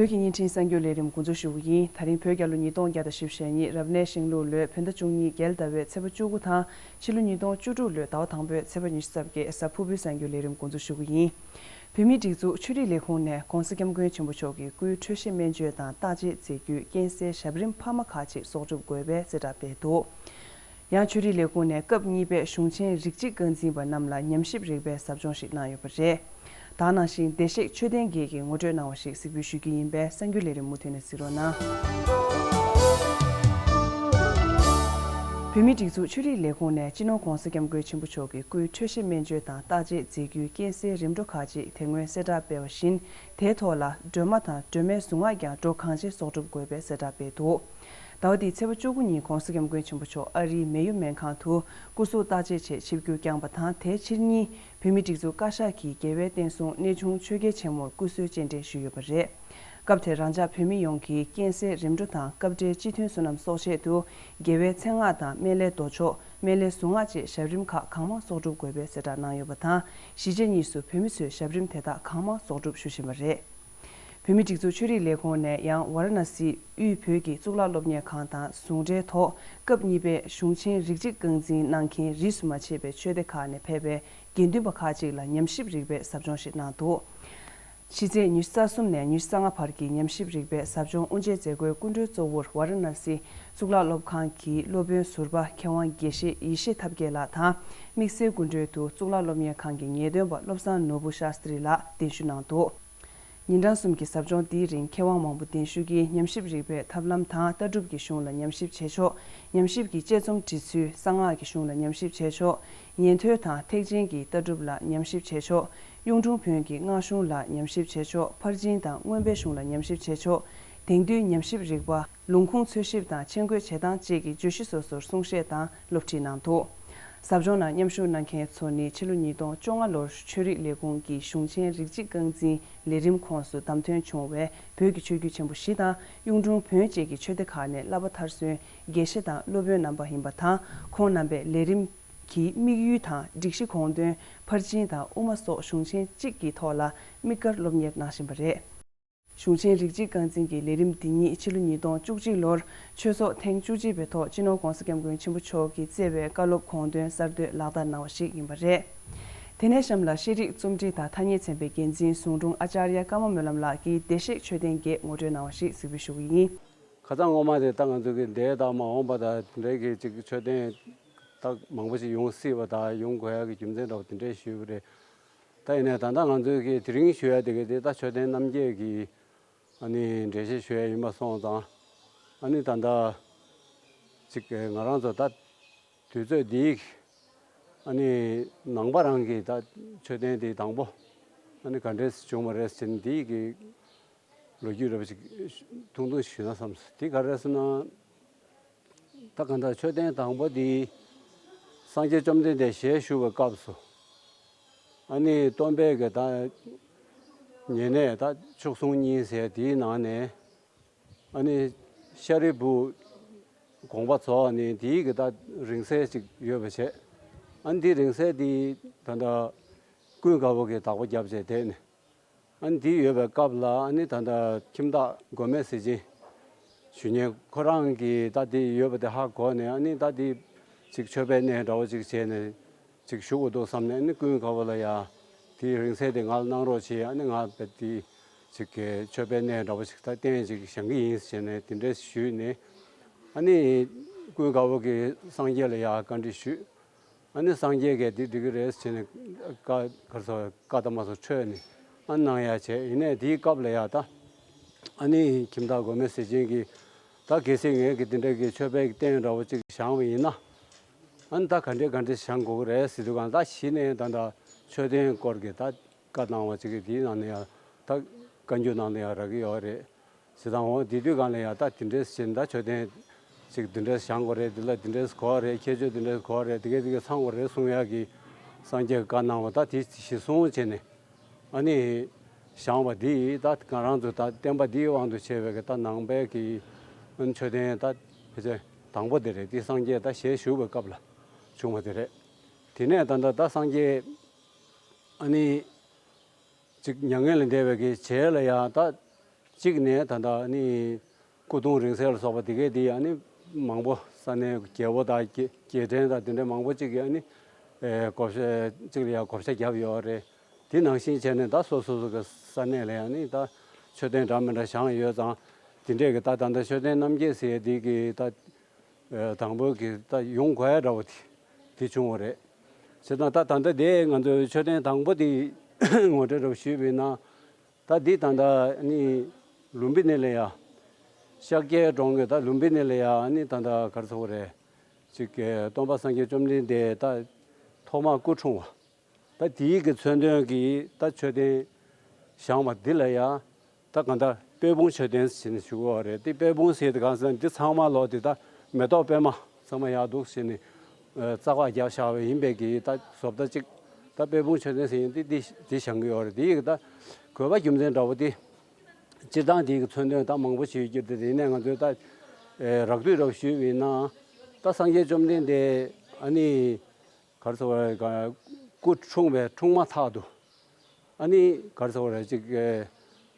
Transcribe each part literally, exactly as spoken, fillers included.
བོད་ཀྱི་བརྙན་འཕྲིན་གསར་འགྱུར་ལས་རིམ་འགོ་འཛུགས་ཞུ་གི་ཡིན། ད་རིང་བོད་རྒྱལ་ལོ་ཉིས་སྟོང་བརྒྱ་དང་བཞི་བཅུ་ཞེ་གཉིས་རབ་གནས་ཤིང་ལུག་ལོའི་བོད་ཟླ་བཅུ་གཉིས་རྒྱལ་ཟླ་བའི་ཚེས་པ་བཅུ་དགུ་དང་ཕྱི་ལོ་ཉིས་སྟོང་བཅུ་དྲུག་ལོའི་ཟླ་བ་དང་པོའི་ཚེས་པ་ཉི་ཤུ་རྩ་བརྒྱད་གཟའ་ཕུར་བུའི་གསར་འགྱུར་ལས་རིམ་འགོ་འཛུགས་ཞུ་གི་ཡིན། བོད་མིའི་སྒྲིག་འཛུགས་ཆོས་རིག་ལས་ཁུངས་ནས་༧གོང་ས་༧སྐྱབས་མགོན་ཆེན་པོ་མཆོག་གི་སྐུའི་འཕྲོད་བཞེས་སྨན་བཅོས་དང་བརྟག་དཔྱད་མཛད་རྒྱུའི་རྐྱེན་སེལ་ཞབས་རིམ་འཕར་མ་ཁག་ཅིག་གསོག་སྒྲུབ་དགོས་པའི་གསལ་བསྒྲགས་སྤེལ་འདུག། ཡང་ཆོས་རིག་ལས་ཁུངས་ནས་སྐབས་གཉིས་པའི་གཞུང་ཆེན་རིགས་གཅིག་རྐང་འཛིན་པ་རྣམས་ལ་ཉམས་ཞིབ་རིག་པའི་ཟབ་སྦྱོང་ཞིག་གནང་ཡོད་པ་རེད། ད་ག་ནང་བཞིན་བདེ་གཤེགས་ཆོས་ལྡན་རྒྱལ་གྱིས་ངོ་སྤྲོད་གནང་བ་ཞིག་གཟིགས་འབུལ་ཞུ་རྒྱུ་ཡིན་པས་གསར་འགྱུར་ལས་རིམ་མུ་མཐུད་ནས་གཟིགས་རོགས་གནང་། བོད་མིའི་སྒྲིག་འཛུགས་ཆོས་རིག་ལས་ཁུངས་ནས་སྤྱི་ནོར་༧གོང་ས་༧སྐྱབས་མགོན་ཆེན་པོ་མཆོག་གི་སྐུའི་འཕྲོད་བཞེས་སྨན་བཅོས་དང་བརྟག་དཔྱད་མཛད་རྒྱུའི་རྐྱེན་སེལ་རིམ་གྲོ་ཁག་ཅིག་དེ་སྔོན་གསལ་བསྒྲགས་སྤེལ་བ་བཞིན། དེའི་ཐོག་ལ་སྒྲོལ་མ་དང་སྒྲོལ་མའི་གཟུངས་སྔགས་ཀྱང་འགྲོ་གང་ཆེ་གསོག་སྒྲུབ་དགོས་པའི་གསལ་བསྒྲགས་སྤེལ་འདུག། ཟླ་བ་འདིའི་ཚེས་པ་བཅུ་དགུ་ཉིན་༧གོང་ས་༧སྐྱབས་མགོན་ཆེན་པོ་མཆོག་ཨ་རིའི་མེ་ཡོ་སྨན་ཁང་དུ་སྐུ་གཟུགས་བརྟག་དཔྱད་ཆེད་ཆིབས་བསྒྱུར་བསྐྱངས་པ་དང་། དེའི་ཕྱི་ཉིན་བོད་མིའི་སྒྲིག་འཛུགས་བཀའ་ཤག་གིས་རྒྱལ་བའི་བསྟན་སྲུང་གནས་ཆུང་ཆོས་རྒྱལ་ཆེན་མོར་སྐུ་གསོལ་སྤྱན་འདྲེན་ཞུས་ཡོད་པ་རེད། སྐབས་དེར་རང་ཅག་བོད་མི་ཡོངས་ཀྱིས་རྐྱེན་སེལ་རིམ་གྲོ་དང་སྐབས་འབྲེལ་སྤྱི་མཐུན་བསོད་ནམས་གསོག་ཆེད་དུ། རྒྱལ་བའི་མཚན་སྔགས་དང་སྨན་བླའི་མདོ་ཆོག་སྨན་བླའི་གཟུངས་སྔགས་བཅས་ཞབས་རིམ་ཁག་གང་མང་གསོག་སྒྲུབ་དགོས་པའི་གསལ་བསྒྲགས་གནང་ཡོད་པ་དང་། གཞིས་བྱེས་གཉིས་སུ་བོད་མི་ཚོས་ཞབས་རིམ་དེ་དག་གང་མང་གསོག་སྒྲུབ་ཞུ་བཞིན་པ་རེད། བོད་མིའི་སྒྲིག་འཛུགས་ཆོས་རིག་ལས་ཁུངས་ནས་ཡང་ཝཱ་ར་ཎ་སི་དབུས་བོད་ཀྱི་གཙུག་ལག་སློབ་གཉེར་ཁང་དང་ཟུང་འབྲེལ་ཐོག་སྐབས་གཉིས་པའི་གཞུང་ཆེན་རིགས་གཅིག་རྐང་འཛིན་གནང་མཁན་རིས་སུ་མ་ཆད་པའི་ཆོས་སྡེ་ཁག་ནས་ཕེབས་པའི་དགེ་འདུན་པ་ཁག་ཅིག་ལ་ཉམས་ཞིབ་རིག་པའི་ཟབ་སྦྱོང་ཞིག་གནང་འདུག། ཕྱི་ཚེས་ཉི་ཤུ་རྩ་གསུམ་ནས་ཉི་ཤུ་རྩ་ལྔ་བར་གྱི་ཉམས་ཞིབ་རིག་པའི་ཟབ་སྦྱོང་དབུ་འབྱེད་མཛད་སྒོའི་སྐུ་མགྲོན་གཙོ་བོར་ཝཱ་ར་ཎ་སི་གཙུག་ལག་སློབ་ཁང་གི་སློབ་དཔོན་ཟུར་པ་མཁས་དབང་དགེ་བཤེས་ཡེ་ཤེས་ཐབས་མཁས་ལགས་དང་། དམིགས་བསལ་སྐུ་མགྲོན་དུ་གཙུག་ལག་སློབ་གཉེར་ཁང་གི་ངེས་སྟོན་པ་བློ་བཟང་ནོར་བུ་ཤཱསྟྲི་ལགས་གདན་ཞུ་གནང་འདུག། ཉིན་གྲངས་གསུམ་གྱི་ཟབ་སྦྱོང་འདིའི་རིང་མཁས་དབང་མང་པོ་གདན་ཞུས་ཀྱིས་ཉམས་ཞིབ་རིག་པའི་ཐབས་ལམ་དང་ལྟ་གྲུབ་ཀྱི་གཞུང་ལ་ཉམས་ཞིབ་བྱེད་ཕྱོགས། ཉམས་ཞིབ་ཀྱི་དཔྱད་རྩོམ་འབྲི་ཚུལ། གསང་སྔགས་ཀྱི་གཞུང་ལ་ཉམས་ཞིབ་བྱེད་ཕྱོགས། ཉན་ཐོས་དང་ཐེག་ཆེན་གྱི་ལྟ་གྲུབ་ལ་ཉམས་ཞིབ་བྱེད་ཕྱོགས། གཡུང་དྲུང་བོན་གྱི་སྔགས་གཞུང་ལ་ཉམས་ཞིབ་བྱེད་ཕྱོགས། ཕར་ཕྱིན་དང་མངོན་པའི་གཞུང་ལ་ཉམས་ཞིབ་བྱེད་ཕྱོགས། དེང་དུས་ཉམས་ཞིབ་རིག་པ། ལུང་ཁུངས་འཚོལ་ཞིབ་དང་མཆན་འགོད་བྱེད་སྟངས་བཅས་ཀྱི་བརྗོད་གཞི་སོ་སོར་གསུང་བཤད་དང་སློབ་ཁྲིད་གནང་འདུག། ཟབ་སྦྱོང་ནང་མཉམ་ཞུགས་གནང་མཁན་ཚོ་ནི་ཕྱི་ལོ་ཉིས་སྟོང་བཅོ་ལྔ་ལོར་ཆོས་རིག་ལས་ཁུངས་ཀྱི་གཞུང་ཆེན་རིགས་གཅིག་རྐང་འཛིན་ལས་རིམ་ཁོངས་སུ་བདམས་ཐོན་བྱུང་བའི་བོད་ཀྱི་ཆོས་བརྒྱུད་ཆེན་པོ་བཞི་དང་གཡུང་དྲུང་བོན་བཅས་ཀྱི་ཆོས་སྡེ་ཁག་ནས་བསླབ་པ་མཐར་སོན་དགེ་བཤེས་དང་སློབ་དཔོན་རྣམ་པ་ཡིན་པ་དང་། ཁོང་རྣམ་པས་ལས་རིམ་གྱི་དམིགས་ཡུལ་དང་སྒྲིག་གཞི་དགོངས་དོན། ཕར་ཕྱིན་དང་དབུ་མ་སོགས་གཞུང་ཆེན་གཅིག་གི་ཐོག་ལ་དམིགས་བཀར་སློབ་གཉེར་གནང་བཞིན་པ་རེད། གཞུང་ཆེན་རིགས་གཅིག་རྐང་འཛིན་གྱི་ལས་རིམ་འདི་ཉིད་ཕྱི་ལོ་ཉིས་སྟོང་བཅུ་གཅིག་ལོར་ཆོས་ཚོགས་ཐེངས་བཅུ་གཅིག་པའི་ཐོག་སྤྱི་ནོར་༧གོང་ས་༧སྐྱབས་མགོན་ཆེན་པོ་མཆོག་གིས་བསྩལ་བའི་བཀའ་སློབ་དགོངས་དོན་གསར་གཏོད་ལག་བསྟར་གནང་བ་ཞིག་ཡིན་པ་རེད། དེ་ནས་གཤམ་ལ་ཤེས་རིག་རྩོམ་སྒྲིག་དང་ཐ་སྙད་ཚན་པའི་འགན་འཛིན་ཟུང་དྲུང་ཨ་ཅཱརྱ་ཀརྨ་སྨོན་ལམ་ལགས་ཀྱིས་བདེ་གཤེགས་མཆོད་རྟེན་བརྒྱད་ངོ་སྤྲོད་གནང་བ་ཞིག་གཟིགས་འབུལ་ཞུ་གི་ཡིན། ཁ་སང་སྔོན་མ་དེ་ད་ང་ཚོ་གི་འདས་དང་མ་འོངས་པ་དང་དེ་འདྲའི་གི་ཅིག་མཆོད་རྟེན་ད་མང་པོ་ཞིག་ཡོང་སྲིད་པ་དང་ཡོང་དགོས་ཡ་གི་རྒྱུ་མཚན་འདྲ་བོ་དེ་འདྲའི་ཞུས་པ་རེད། ད་ཡིན་ནའི་ད་ལྟ་ང་ཚོས་ཀྱི་དེ་རིང་ཞུ་ཡ་དེ་ག་དེ་ད་མཆོད་རྟེན་རྣམ་བརྒྱད་ཀྱི་ཨ་ནི་འགྲེལ་བཤད་ཞུ་ཡ་ཡིན་པ་སོང་ཙང་། ཨ་ནི་ད་ལྟ་ཅིག་ང་རང་ཚོ་ད་དུས་ཚོད་འདིའི་ཨ་ནི་ནང་པ་རང་གི་ད་མཆོད་རྟེན་དེ་དང་པོ་ཨ་ནི་ག་འདྲས་བྱུང་བ་རེད་ཟེར་ན། འདིའི་གི་ལོ་རྒྱུས་འདྲ་བོ་ཅིག་ཐུང་ཐུང་ཞུས་ན་བསམ་སོང་། དེ་ག་རེ་ཟེར་ན། ད་གང་ལྟར་མཆོད་རྟེན་དང་པོ་འདི་སངས་རྒྱས་བཅོམ་ལྡན་འདས་ཞལ་བཞུགས་པའི་སྐབས་སུ། ཨ་ནི་སྟོན་པས་ཀྱི་ད་ཉེ་གནས་ད་མཆོག་ཟུང་གཉིས་ཟེར་དེའི་ནང་ནས་ཨ་ནི་ཤཱ་རིའི་བུ་དགོངས་པ་རྫོགས་ནས་དེའི་གི་ད་རིང་བསྲེལ་ཅིག་ཡོད་པ་བྱས། ཨ་ནི་དེའི་རིང་བསྲེལ་དེ་ད་ལྟ་ཀུན་དགའ་བོ་གིས་བདག་པོ་བརྒྱབ་བྱས་བསྡད་ནས། ཨ་ནི་དེ་ཡོད་པའི་སྐབས་ལ་ཨ་ནི་ད་ལྟ་ཁྱིམ་བདག་མགོན་མེད་ཟས་སྦྱིན་ཞུ་མཁན་ཁོ་རང་གིས་ད་དེ་ཡོད་པ་དེ་ཧ་གོ་ནས། ཨ་ནི་ད་དེ་ཅིག་མཆོད་པའི་གནས་འདྲ་བོ་ཅིག་བྱས་ནས་ཅིག་ཞུ་དགོས་འདུག་བསམ་ནས། ཨ་ནི་ཀུན་དགའ་བོ་ལ་ཡ་དེའི་རིང་བསྲེལ་དེ་ང་ལ་གནང་རོགས་བྱེད། ཨ་ནི་ང་བས་དེ་ཅིག་གི་མཆོད་པའི་གནས་འདྲ་བོ་ཅིག་ད་རྟེན་ཅིག་བཞེངས་གི་ཡིན་ཟེར་ནས་དེ་འདྲས་ཞུས་ནས། ཨ་ནི་ཀུན་དགའ་བོ་གིས་སངས་རྒྱས་ལ་ཡ་བཀའ་འདྲི་ཞུས། ཨ་ནི་སངས་རྒྱས་ཀྱིས་འདི་འགྲིག་གི་རེད་ཟེར་ནས་བཀའ་ག་རེ་ཟེར་བཀའ་ད་མ་སོང་འཕྲོས་ནས་ཨ་གནང་ཡ་བྱས། ཡིན་ནའི་དེའི་སྐབས་ལ་ཡ་ད་ཨ་ནི་ཁྱིམ་བདག་མགོན་མེད་ཟས་སྦྱིན་གྱིས་ད་གལ་སྲིད་ངས་ཀྱི་འདི་འདྲ་གི་མཆོད་པའི་རྟེན་འདྲ་བོ་ཅིག་བཞེངས་པ་ཡིན་ན། ཨ་ནི་ད་ག་འདྲས་ག་འདྲས་བཞེངས་དགོས་ཀྱི་རེད་ཟེར་དུས་གང་ད་གཞི་ནས་ད་ད་མཆོད་རྟེན་སྐོར་གྱི་ད་བཀའ་གནང་བ་ཅིག་གི་དེའི་ནང་ནས་ཡང་ད་བཀའ་འགྱུར་ནང་ནས་ཡང་རག་གི་ཡོད་རེད། ཟེར་དང་འོ་དེ་དུས་གང་ལ་ཡང་ད་དེ་འདྲས་ཟེར་ད་མཆོད་རྟེན་ཅིག་དེ་འདྲས་བཞེངས་དགོས་རེད། དེ་ལ་དེ་འདྲས་དགོས་རེད། ཁྱད་ཆོས་དེ་འདྲས་དགོས་རེད། དེ་གས་དེ་གས་ཚང་དགོས་རེད་གསུང་ཡག་གི་སངས་རྒྱས་ཀྱི་བཀའ་གནང་བ་ད་དེ་གཞི་བཟུང་བྱས་ནས་ཨ་ནི་བཞེངས་པ་འདི་ད་ང་རང་ཚོ་ད་བསྟན་པ་འདིའི་དབང་དུ་བྱས་པའི་གི་ད་ནང་པའི་གི་མཆོད་རྟེན་ད་ཕལ་ཆེར་དང་པོ་དེ་རེད། དེ་སངས་རྒྱས་ད་ཞལ་བཞུགས་པའི་སྐབས་ལ་བྱུང་བ་དེ་རེད། དེ་ནས་ད་ད་ད་སངས་རྒྱས་ཨ་ནི་ཅིག་མྱ་ངན་ལས་འདས་པའི་གི་རྗེས་ལ་ཡང་ད་ གཅིག་ནས་ད་ལྟ་ནི་སྐུ་གདུང་རིང་བསྲེལ་ལ་སོགས་པ་དེ་གས་དེ་ཡང་ནི་མང་པོ་ས་གནས་རྒྱལ་པོ་དང་རྒྱལ་རྒྱལ་ཕྲན་དང་དེ་འདྲའི་མང་པོ་གཅིག་གིས་ནི་ཨེ་བགོ་བཤའ་གཅིག་ལ་ཡང་བགོ་བཤའ་བརྒྱབ་ཡོད་རེད། དེ་ནང་བཞིན་བྱས་ནས་ད་སོ་སོ་སོ་གི་ས་གནས་ལ་ཡང་ནི་ད་མཆོད་རྟེན་འདྲ་མི་འདྲ་བཞེངས་ཡོད་ཙང་། དེ་འདྲས་ཀྱི་ད་ད་ལྟ་མཆོད་རྟེན་རྣམ་བརྒྱད་ཟེར་ཡས་དེ་གི་ད་ཨེ་དང་པོ་གི་ད་ཡོང་དགོས་ཡ་འདྲ་བོ་དེ་དེ་བྱུང་བ་རེད། བྱས་ཙང་ད་ད་ལྟ་དེ་ང་ཚོའི་མཆོད་རྟེན་དང་པོ་དེ་ངོ་སྤྲོད་འདྲ་བོ་ཞུས་པ་ཡིན་ན། ད་འདི་ད་ལྟ་ནི་ལུམ་བི་ནི་ལ་ཡ། ཤཱཀྱའི་གྲོང་གི་ད་ལུམ་བི་ནི་ལ་ཡ་ནི་ད་ལྟ་ག་རེ་ཟེར་དགོས་རེད། ཅིག་གི་སྟོན་པ་སངས་རྒྱས་བཅོམ་ལྡན་འདས་ད་ཐོག་མར་སྐུ་འཁྲུངས་པ། ད་དེའི་གི་མཚོན་དོན་གྱི་ད་མཆོད་རྟེན་བཞེངས་པ་འདི་ལ་ཡ། ད་གང་ལྟར་དཔལ་སྤུངས་མཆོད་རྟེན་ཟེར་ནས་ཞུ་གི་ཡོད་རེད། དེ་དཔལ་སྤུངས་ཟེར་དེ་གང་ཟེར་ན་འདི་ཚང་མ་ལོག་དེ་ད་མེ་ཏོག་པད་མ་ཚང་མ་ཡག་འདུག་ཟེར་ནས་ཨ་རྩ་བ་རྒྱག་བཞག་པ་ཡིན་པས་ཀྱི་ད་བཟོ་ལྟ་གཅིག་ད་དཔལ་སྤུངས་མཆོད་རྟེན་ཟེར་ཡིན་དེ་འདི་འདི་བཞེངས་གི་ཡོད་རེད། དེ་ཡི་གི་ད་དགོས་པ་རྒྱུ་མཚན་འདྲ་བོ་དེ་སྤྱིར་བཏང་དེ་ཡི་གི་མཚོན་དོན་ད་མང་པོ་ཞིག་ཡོད་རྒྱུ་དེ་དེ་ནས་ང་ཚོས་ད་ཨེ་རགས་བསྡུས་འདྲ་བོ་ཞུས་པ་ཡིན་ན། ད་སངས་རྒྱས་བཅོམ་ལྡན་འདས་ཨ་ནི་ག་རེ་ཟེར་བ་རེད། སྐུ་འཁྲུངས་པའི་འཁྲུངས་མ་ཐག་ཏུ་ཨ་ནི་ག་རེ་ཟེར་བ་རེད། ཅིག་ཨེ་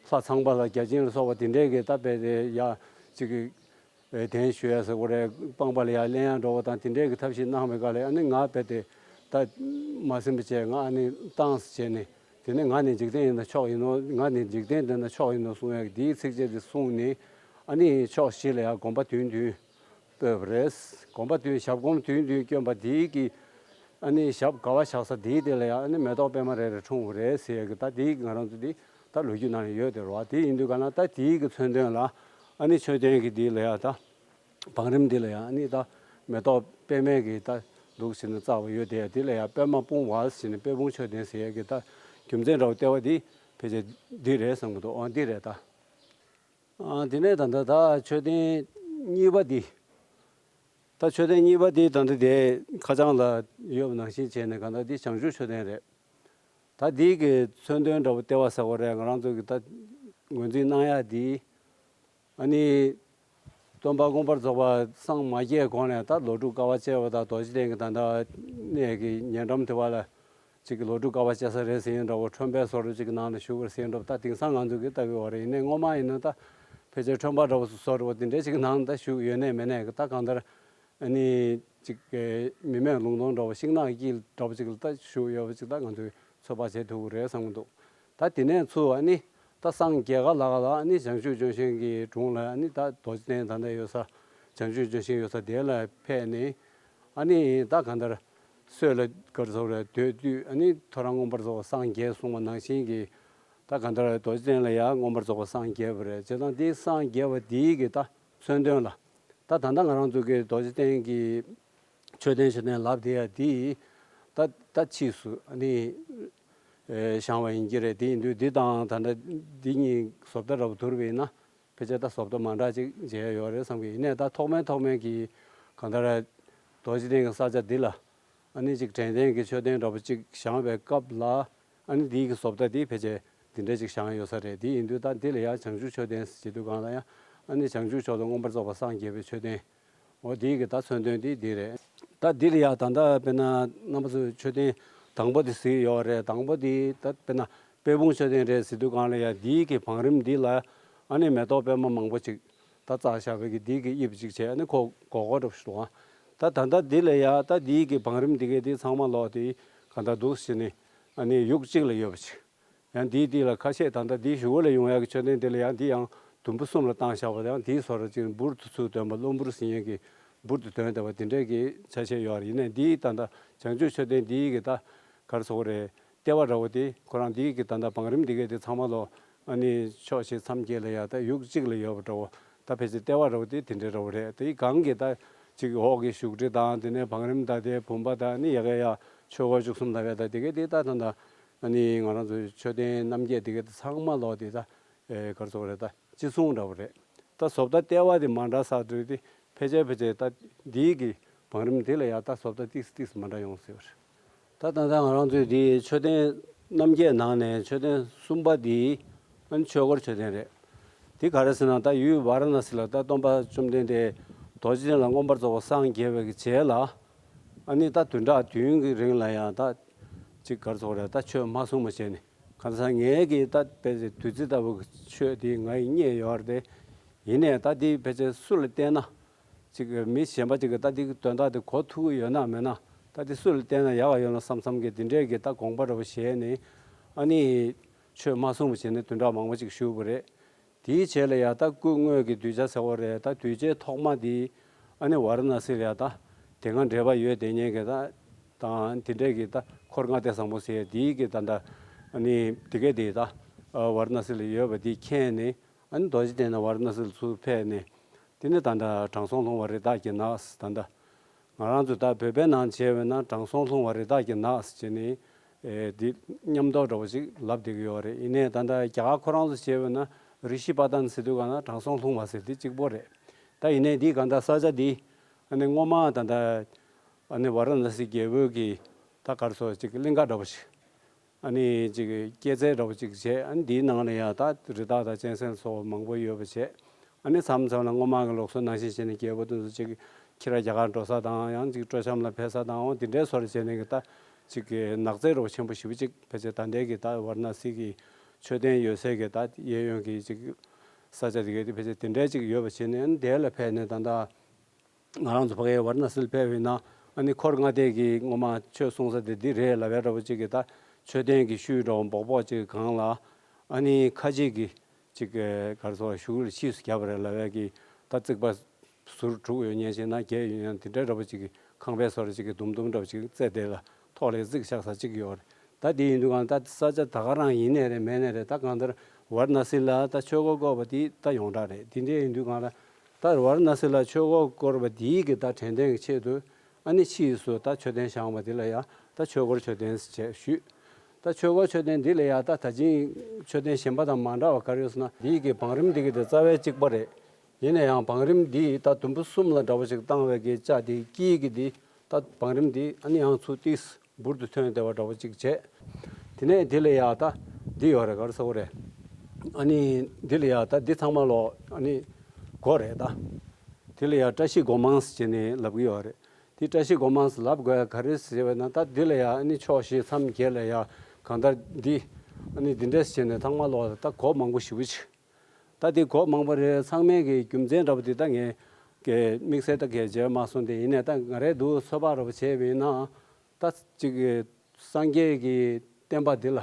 ལྷ་ཚངས་པ་ལ་བརྒྱ་བྱིན་ལ་སོགས་པ་དེ་འདྲས་ཀྱི་ད་དཔེ་དེ་ཡ་ཅིག་ཨེ་གདན་ཞུ་ཡ་ཟེར་བ་རེད། སྤངས་པ་ལ་ཡ་གླན་ཡ་འགྲོ་བ་དང་དེ་འདྲས་ཀྱི་ཐབས་ཤེས་གནང་བའི་སྐབས་ལ་ཨ་ནི་ང་དཔེ་དེ་ད་མ་ཟིན་པ་བྱས་ང་ཨ་ནི་བཏང་ཟེར་བྱས་ནས་དེ་ནས་ང་ནི་འཇིག་རྟེན་ཡིན་ན་མཆོག་ཡིན་ནོ། ང་ནི་འཇིག་རྟེན་འདི་ན་མཆོག་ཡིན་ནོ་གསུང་ཡ་གི་དེའི་ཚིགས་བཅད་དེ་གསུངས་ནས་ཨ་ནི་ཕྱོགས་བཞི་ལ་ཡ་དགོན་པ་བདུན་བདུན་སྤོས་པ་རེད། དགོན་པ་བདུན་ཞབས་གོམ་བདུན་བདུན་བསྐྱོན་པ་དེའི་གི་ཨ་ནི་ཞབས་དགའ་བ་བཞག་ས་དེའི་དེ་ལ་ཡང་ཨ་ནི་མེ་ཏོག་པད་མ་རེ་རེ་འཁྲུངས་པ་རེད་ཟེར་ཡ་གི་ད་དེའི་གི་ང་རང་ཚོ་དེ་ད་ལོ་རྒྱུས་ནང་ལ་ཡོད་དེ་རེད་བ། དེ་ཡིན་དུས་ག་ན་ད་དེའི་གི་མཚོན་དོན་ལ་ཨ་ནི་མཆོད་རྟེན་གི་དེ་ལ་ཡང་ད་བང་རིམ་དེ་ལ་ཡང་ཨ་ནི་ད་མེ་ཏོག་པད་མའི་གི་ད་འདུག་ཟེར་ནས་བཙལ་བ་ཡོད་དེ་དེ་ལ་ཡང་པད་མ་སྤུངས་པ་ཟེར་ནས་དཔལ་སྤུངས་མཆོད་རྟེན་ཟེར་ཡ་གི་ད་རྒྱུ་མཚན་འདྲ་བོ་ལྟེ་བ་དེ་ཕལ་ཆེར་འདི་རེད་བསམ་གི་འདུག་ཨོ་འདི་རེད་ད། ཨ་དེ་ནས་ད་ལྟ་ད་མཆོད་རྟེན་གཉིས་པ་འདི། ད་མཆོད་རྟེན་གཉིས་པ་འདི་ད་ལྟ་དེ་ཁ་བྱང་ལ་ཡོད་པ་ནང་བཞིན་བྱས་ནས་གང་ལྟར་འདི་བྱང་ཆུབ་མཆོད་རྟེན་རེད། ད་འདི་གི་མཚོན་དོན་འདྲ་བོ་ལྟེ་བ་ཟེར་བ་རེད། ང་རང་ཚོ་གི་ད་ངོས་འཛིན་གནང་ཡ་འདི། ཨ་ནི་སྟོན་པ་མངོན་པར་རྫོགས་པ་སངས་མ་རྒྱས་གོང་ནས་ད་ལོ་དྲུག་དཀའ་བ་སྤྱད་པ་དང་རྡོ་རྗེ་གདན་གྱི་ད་ལྟ་གནས་ཀྱི་ཉེ་འགྲམ་དེ་བ་ལ། ཅིག་གི་ལོ་དྲུག་དཀའ་བ་སྤྱད་ས་རེད་ཟེར་ཡིན་འདྲ་བོ་ཁྲོན་པའི་བཟོ་འདྲ་ཅིག་གི་ནང་ལ་བཞུགས་པར་ཟེར་ཡིན་འདྲ་བོ་ད་དེང་སང་ང་ཚོ་གི་ལྟ་བུའི་བར་ཡིན་ནའི་སྔོན་མ་ཡིན་ན་ད་ཕལ་ཆེར་ཁྲོན་པ་འདྲ་བོ་བཟོ་འདྲ་བོ་དེ་འདྲའི་ཅིག་གི་ནང་ད་བཞུགས་ཡོད་ནའི་མེད་ནའི་གི་ད་གང་ལྟར་ཨ་ནི་ཅིག་གི་མི་མེད་ལུང་སྟོང་འདྲ་བོ་ཤིང་ནགས་དཀྱིལ་འདྲ་བོ་ཅིག་ལ་ད་བཞུགས་ཡོད་པ་ཅིག་ད་ང་ཚོས་ཚོད་དཔག་བྱེད་ཐུབ་ཀྱི་རེད་བསམ་གྱི་འདུག་ད་དེ་ནས་ཚུར་ཨ་ནི་ད་སངས་རྒྱས་ག་ལ་ག་ལ་ཨ་ནི་བྱང་ཆུབ་ལྗོན་ཤིང་གི་དྲུང་ལ་ཨ་ནི་ད་རྡོ་རྗེ་གདན་ད་ལྟ་ཡོད་ས་བྱང་ཆུབ་ལྗོན་ཤིང་ཡོད་ས་དེ་ལ་ཕེབས་ནས་ཨ་ནི་ད་གང་ལྟར། སྲོད་ལ་གར་ཚོགས་རེ་སྡོད་དུས་ཨ་ནི་ཐོ་རངས་མངོན་པར་རྫོགས་པ་སངས་རྒྱས་གསུངས་པ་ནང་བཞིན་གྱི་ད་ག་འདྲ་རྡོ་རྗེ་གདན་ལ་ཡང་མངོན་པར་རྫོགས་པ་སངས་རྒྱས་པ་རེད། བྱས་ཙང་དེའི་སངས་རྒྱས་པ་དེའི་གི་ད་མཚོན་དོན་ལ་ད་ད་ལྟ་ང་རང་ཚོ་གི་རྡོ་རྗེ་གདན་གྱི་མཆོད་རྟེན་མཆོད་རྟེན་ལབ་དེ་ཡ་དེ་ད་ད་ཕྱིས་སུ་ཨ་ནི་བཞེངས་པ་ཡིན་གྱི་རེད། དེ་ཡིན་དུས་འདི་དང་ད་ལྟ་འདི་གཉིས་བཟོ་ལྟ་འདྲ་པོ་བསྡུར་བ་ཡིན་ན། ཕལ་ཆེར་ད་བཟོ་ལྟ་མ་འདྲ་ཅིག་མཇལ་ཡོད་རེད་བསམ་གི་ཡིན་ནའི་ད་ཐོག་མའི་ཐོག་མའི་གི་གང་ལྟར་རྡོ་རྗེ་གདན་གྱི་ས་ཆ་འདི་ལ་ཨ་ནི་ཅིག་དྲན་རྟེན་གྱི་མཆོད་རྟེན་འདྲ་པོ་ཅིག་བཞེངས་པའི་སྐབས་ལ་ཨ་ནི་འདིའི་གི་བཟོ་ལྟ་འདི་ཕལ་ཆེར་འདི་འདྲ་ཅིག་བཞེངས་ཡོད་ས་རེད། དེ་ཡིན་དུས་ད་འདི་ལ་ཡང་བྱང་ཆུབ་མཆོད་རྟེན་ཟེར་དུས་གང་ལ་ཡང་ཨ་ནི་བྱང་ཆུབ་མཆོག་ཏུ་མངོན་པར་རྫོགས་པ་སངས་རྒྱས་པའི་མཆོད་རྟེན། འོ་དེའི་གི་ད་མཚོན་དོན་དེ་འདི་རེད། ད་འདི་ལ་ཡང་ད་ལྟ་དཔེར་ན་རྣམ་པ་ཚོས་མཆོད་རྟེན་དང་པོ་དེ་གཟིགས་ཡོད་རེད། དང་པོ་དེ་ད་དཔེར་ན་དཔལ་སྤུངས་མཆོད་རྟེན་རེད་ཟེར་དུས་གང་ལ་ཡང་འདིའི་གི་བང་རིམ་འདི་ལ་ཨ་ནི་མེ་ཏོག་པད་མ་མང་པོ་ཅིག་ད་བཙལ་བཞག་པའི་གི་འདིའི་གི་དབྱིབས་ཅིག་བྱས་ཨ་ནི་ཁོ་སྒོར་སྒོར་འདྲ་པོ་ཞིག་འདུག་ཨ། ད་ད་ལྟ་འདི་ལ་ཡང་ད་འདིའི་གི་བང་རིམ་འདི་གའི་འདི་ཚང་མ་ལོག་དེ་ག་འདྲ་འདུག་ཟེར་ནས་ཨ་ནི་ཡུག་གཅིག་ལ་ཡོད་པ་ཅིག་ཡང་འདིའི་འདི་ལ་ཁ་ཤས་ད་ལྟ་འདིའི་གཞུག་གུ་ལ་ཡོང་ཡག་གི་མཆོད་རྟེན་འདི་ལ་ཡང་འདི་ཡང་དུམ་བུ་གསུམ་ལ་བཏང་བཞག་པ་དང་འདིའི་བཟོ་འདྲ་ཅིག་འབུར་དུ་ཚུར་འདོན་པ་གློ་འབུར་ཟེར་མཁན་གྱི་འབུར་དུ་འདོན་བསྡད་པ་འདི་འདྲས་ཀྱི་ཆ་ཤས་ཡོད་རེད། ཡིན་ནའི་འདིའི་ད་ལྟ་བྱང་ཆུབ་མཆོད་རྟེན་འདིའི་གི་ད་ག་རེ་ཟེར་དགོས་རེད། ལྟེ་བ་འདྲ་བོ་དེ་ཁོ་རང་འདིའི་གི་ད་ལྟ་བང་རིམ་འདི་གའི་དེ་ཚང་མ་ལོ་ཨ་ནི་ཕྱོགས་བཞི་མཚམས་བརྒྱད་ལ་ཡ་ད་ཡུག་གཅིག་ལ་ཡོད་པ་འདྲ་བོ་ད་ཕལ་ཆེར་ལྟེ་བ་འདྲ་བོ་དེ་དེ་འདྲས་འདྲ་བོ་རེད། དེའི་སྒང་གི་ད་ཅིག་འོག་གི་བཞུགས་ཁྲི་དང་དེ་ནས་བང་རིམ་དང་དེ་བུམ་པ་དང་ཨ་ནི་ཡ་གི་ཡ་ཆོས་འཁོར་བཅུ་གསུམ་ལ་བས་ད་དེ་གའི་དེ་ད་ད་ད། ཨ་ནི་ང་རང་ཚོའི་མཆོད་རྟེན་རྣམ་བརྒྱད་དེ་གའི་ཚང་མ་ལོག་དེ་ད་ཨེ་ག་རེ་ཟེར་དགོས་རེད། ད་ཅི་གསུང་འདྲ་བོ་རེད། ད་བཟོ་ལྟ་ལྟེ་བ་དེ་མ་འདྲ་ས་དུས་དེ་ཕལ་ཆེར་ཕལ་ཆེར་ད་འདིའི་གི་བང་རིམ་དེ་ལ་ཡང་ད་བཟོ་ལྟ་ཏིག་ཙམ་ཏིག་ཙམ་མ་འདྲ་ཡོང་སྲིད་པ་རེད། ད་ད་ལྟ་ང་རང་ཚོའི་འདིའི་མཆོད་རྟེན་རྣམ་བརྒྱད་ནང་ནས་མཆོད་རྟེན་གསུམ་པ་འདི་ཨ་ནི་ཆོས་འཁོར་མཆོད་རྟེན་རེད། དེ་ག་རེ་ཟེར་ན་ད་ཡུལ་ཝཱ་ར་ཎ་སི་ལ་ད་སྟོན་པ་བཅོམ་ལྡན་འདས་རྡོ་རྗེ་གདན་ལ་མངོན་པར་རྫོགས་པ་སངས་རྒྱས་པའི་གི་རྗེས་ལ་ཨ་ནི་ད་བདུན་ཕྲག་བདུན་གི་རིང་ལ་ཡང་ད་ཅིག་ག་རེ་ཟེར་དགོས་རེད། ད་ཆོས་མ་གསུངས་པ་བྱས་ནས། གང་ཟག་ངའི་གི་ད་དཔེ་བདུད་རྩི་ལྟ་བུ་གི་ཆོས་འདི་ང་ཡིས་རྙེད་ཡོད་རེད་དེ། ཡིན་ནའི་ད་འདི་ཕལ་ཆེར་སུ་ལ་བསྟན་ན། ཅིག་མི་གཞན་པ་ཅིག་གིས་ད་འདི་གི་དོན་དག་དེ་གོ་ཐུབ་ཀྱི་ཡོད་ན་མེད་ན། ད་འདི་སུ་ལ་བསྟན་ན་ཡག་ག་ཡོད་ན་བསམ་བསམ་གི་འདི་འདྲའི་གི་ད་དགོངས་པ་འདྲ་བོ་བཞེས་ནས། ཨ་ནི་ཆོས་མ་གསུངས་པ་བྱས་ནས་བདུན་ཕྲག་མང་པོ་ཅིག་བཞུགས་པ་རེད། དེའི་རྗེས་ལ་ཡ་ད་སྐུ་དངོས་ཀྱི་གདུལ་བྱ་ཟེར་བ་རེད། ད་གདུལ་བྱའི་ཐོག་མ་འདི་ཨ་ནི་ཝཱ་ར་ཎ་སི་ལ་ཡ་ད་དེ་སྔ་འབྲེལ་བ་ཡོད་དེ་ཉན་གི་ད་དང་དེ་འདྲས་ཀྱི་ད་འཁོར་ལྔ་སྡེ་བཟང་པོ་ཟེར་ཡ་འདིའི་གི་ད་ད་ཨ་ནི་དེ་གས་དེ་ད་ཝཱ་ར་ཎ་སི་ལ་ཡོད་པ་འདི་མཁྱེན་ནས། ཨ་ནི་རྡོ་རྗེ་གདན་ནས་ཝཱ་ར་ཎ་སི་ལ་ཚུར་ཕེབས་ནས། དེ་ནས་ད་ད་དྲང་སྲོང་ལྷུང་བ་རི་དྭགས་ཀྱི་ནགས་ད་ད། ང་རང་ཚོ་ད་བོད་པའི་ནང་བྱས་པས་ན་དྲང་སྲོང་ལྷུང་བ་རི་དྭགས་ཀྱི་ནགས་ཟེར་ནས། ཨེ་འདི་མཉམ་དུ་འདྲ་བོ་ཅིག་ལབ་བསྡད་ཀྱི་ཡོད་རེད། ཡིན་ནའི་ད་ལྟ་རྒྱ་གར་ཁོ་རང་ཚོ་བྱས་པས་ན་རི་ཤི་པ་ཏན་ཟེར་དུས་ག་ན་དྲང་སྲོང་ལྷུང་བ་ཟེར་དེ་གཅིག་པོ་རེད། ད་ཡིན་ནའི་འདི་ག་ད་ས་ཆ་འདི་ཨ་ནི་སྔོན་མ་ད་ད་ཨ་ནི་ཝཱ་ར་ཎ་སི་རྒྱལ་པོའི་གི་ད་ག་རེ་ཟེར་ཅིག་གླིང་ག་འདྲ་བོ་ཞིག་ཨ་ནི་ཅིག་སྐྱེད་ཚལ་འདྲ་བོ་ཅིག་བྱས། ཨ་ནི་འདིའི་ནང་ལ་ཡང་ད་རི་དྭགས་དང་གཅན་གཟན་སོགས་མང་པོ་ཡོད་པ་བྱས། ཨ་ནི་མཚམས་མཚམས་ལ་སྔོན་མ་གི་ལུགས་སྲོལ་ནང་བཞིན་བྱས་ནས་རྒྱལ་པོ་དེ་ཚོ་ཅིག་ཁྱི་ར་རྒྱ་གར་འགྲོ་ས་དང་། ཡང་ཅིག་སྤྲོ་འཆམ་ལ་ཕེབས་ས་དང་། འོ་དེ་འདྲའི་བཟོ་འདྲ་བྱས་ནས་གི་ད་ཅིག་གི་ནགས་ཚལ་འདྲ་བོ་ཆེན་པོ་ཞེ་པོ་ཅིག་ཕལ་ཆེར་ད་ལྟའི་གི་ད་ཝཱ་ར་ཎ་སི་གི་མཆོད་རྟེན་ཡོད་སའི་གི་ད་གཡས་གཡོན་གི་ཅིག་ས་ཆ་དེ་གའི་དེ་ཕལ་ཆེར་དེ་འདྲའི་ཅིག་ཡོད་པ་བྱས་ནས། ཨ་ནི་དེ་ལ་ཕེབས་ནས་ད་ད། ང་རང་ཚོ་ཕ་གིའི་ཝཱ་ར་ཎ་སི་ལ་ཕེབས་པ་ཡིན་ན། ཨ་ནི་འཁོར་ལྔ་སྡེ་གི་སྔོན་མ་ཆོས་གསུང་ས་དེ་འདི་རེད་ལབ་པའི་འདྲ་བོ་ཅིག་གི་ད་མཆོད་རྟེན་གྱི་ཤུལ་འདྲ་བོ་འབོག་འབོག་ཅིག་གི་སྒང་ལ། ཨ་ནི་ཁ་ཆེ་གི་ཅིག་གི་ག་རེ་ཟེར་བ། ཤུགས་ལ་ཕྱིས་སུ་བརྒྱབ་པ་རེད་ལབ་པའི་གི་ད་རྩིག་པ་ཟུར་དྲུག་ཡོད་མཁན་ཞིག་ན་བརྒྱད་ཡོད་མཁན་དེ་འདྲའི་འདྲ་བོ་ཅིག་གི་ཁང་པའི་བཟོ་འདྲ་ཅིག་གི་དུམ་དུམ་འདྲ་བོ་ཅིག་རྩེ་དེ་ལ་ཐོག་ལ་རྩིག་བཞག་ས་ཅིག་ཡོད་རེད། ད་དེ་ཡིན་དུས་གང་ད་ས་ཆ་ད་ག་རང་ཡིན་ནའི་རེད། མེད་ནའི་རེད། ད་གང་ལྟར་ཝཱ་ར་ཎ་སི་ལ་ད་ཆོས་འཁོར་བསྐོར་བ་དེ་ད་ཡོངས་གྲགས་རེད། དེ་འདྲའི་ཡིན་དུས་གང་ལ། ད་ཝཱ་ར་ཎ་སི་ལ་ཆོས་འཁོར་བསྐོར་བ་དེའི་གི་ད་དྲན་རྟེན་གྱི་ཆེད་དུ། ཨ་ནི་ཕྱིས་སུ་ད་མཆོད་རྟེན་བཞེངས་པ་དེ་ལ་ཡང་ད་ཆོས་འཁོར་མཆོད་རྟེན་ཞེས་ཞུས། ད་ཆོས་འཁོར་མཆོད་རྟེན་འདི་ལ་ཡང་ད་ད་ཅིང་མཆོད་རྟེན་གཞན་པ་དང་མ་འདྲ་བ་ག་རེ་ཡོད་ཟེར་ན། དེའི་གི་བང་རིམ་དེ་གི་དེ་རྩ་བའི་གཅིག་པ་རེད། ཡིན་ན་ཡང་བང་རིམ་འདི་ད་དུམ་བུ་གསུམ་ལ་འདྲ་བོ་ཞིག་བཏང་བའི་གི་ལྕགས་དེ་དཀྱིལ་གི་འདི་ད་བང་རིམ་འདི་ཨ་ནི་ཡང་ཚུར་ཏིས་འབུར་དུ་ཐོན་བསྡད་པ་འདྲ་བོ་ཅིག་བྱས། དེ་ནས་འདི་ལ་ཡ་ད་འདི་ཡོད་རེད། ག་རེ་ཟེར་དགོས་རེད། ཨ་ནི་འདི་ལ་ཡ་ད་འདི་ཚང་མ་ལོ་ཨ་ནི་སྒོ་རེད་ད། འདི་ལ་ཡ་བཀྲ་ཤིས་སྒོ་མང་ཟེར་ནས་ལབ་ཀྱི་ཡོད་རེད། འདི་བཀྲ་ཤིས་སྒོ་མང་ཟེར་ལབ་དགོས་ཡ་ག་རེ་ཟེར་བས་ན། ད་འདི་ལ་ཡ་ཨ་ནི་ཕྱོགས་བཞི་མཚམས་བརྒྱད་ལ་ཡ་གང་ལྟར་འདི་ཨ་ནི་འདི་འདྲས་བྱས་ནས་ཚང་མ་ལོ་ད་སྒོ་མང་པོ་ཞེ་པོ་ཅིག་ད་འདི་སྒོ་མང་པོ་རེད། ཚང་མའི་གི་རྒྱུ་མཚན་འདྲ་པོ་འདི་ད་ངས་གི་དམིགས་བསལ་ད་གས་བརྗོད་མ་སོང་སྟེ། ཡིན་ནའི་ད་ང་རའི་འདུག་ཚོད་དཔག་འདྲ་པོ་བྱས་པ་ཡིན་ན། ད་ཅིག་གི་སངས་རྒྱས་ཀྱི་བསྟན་པ་འདི་ལ་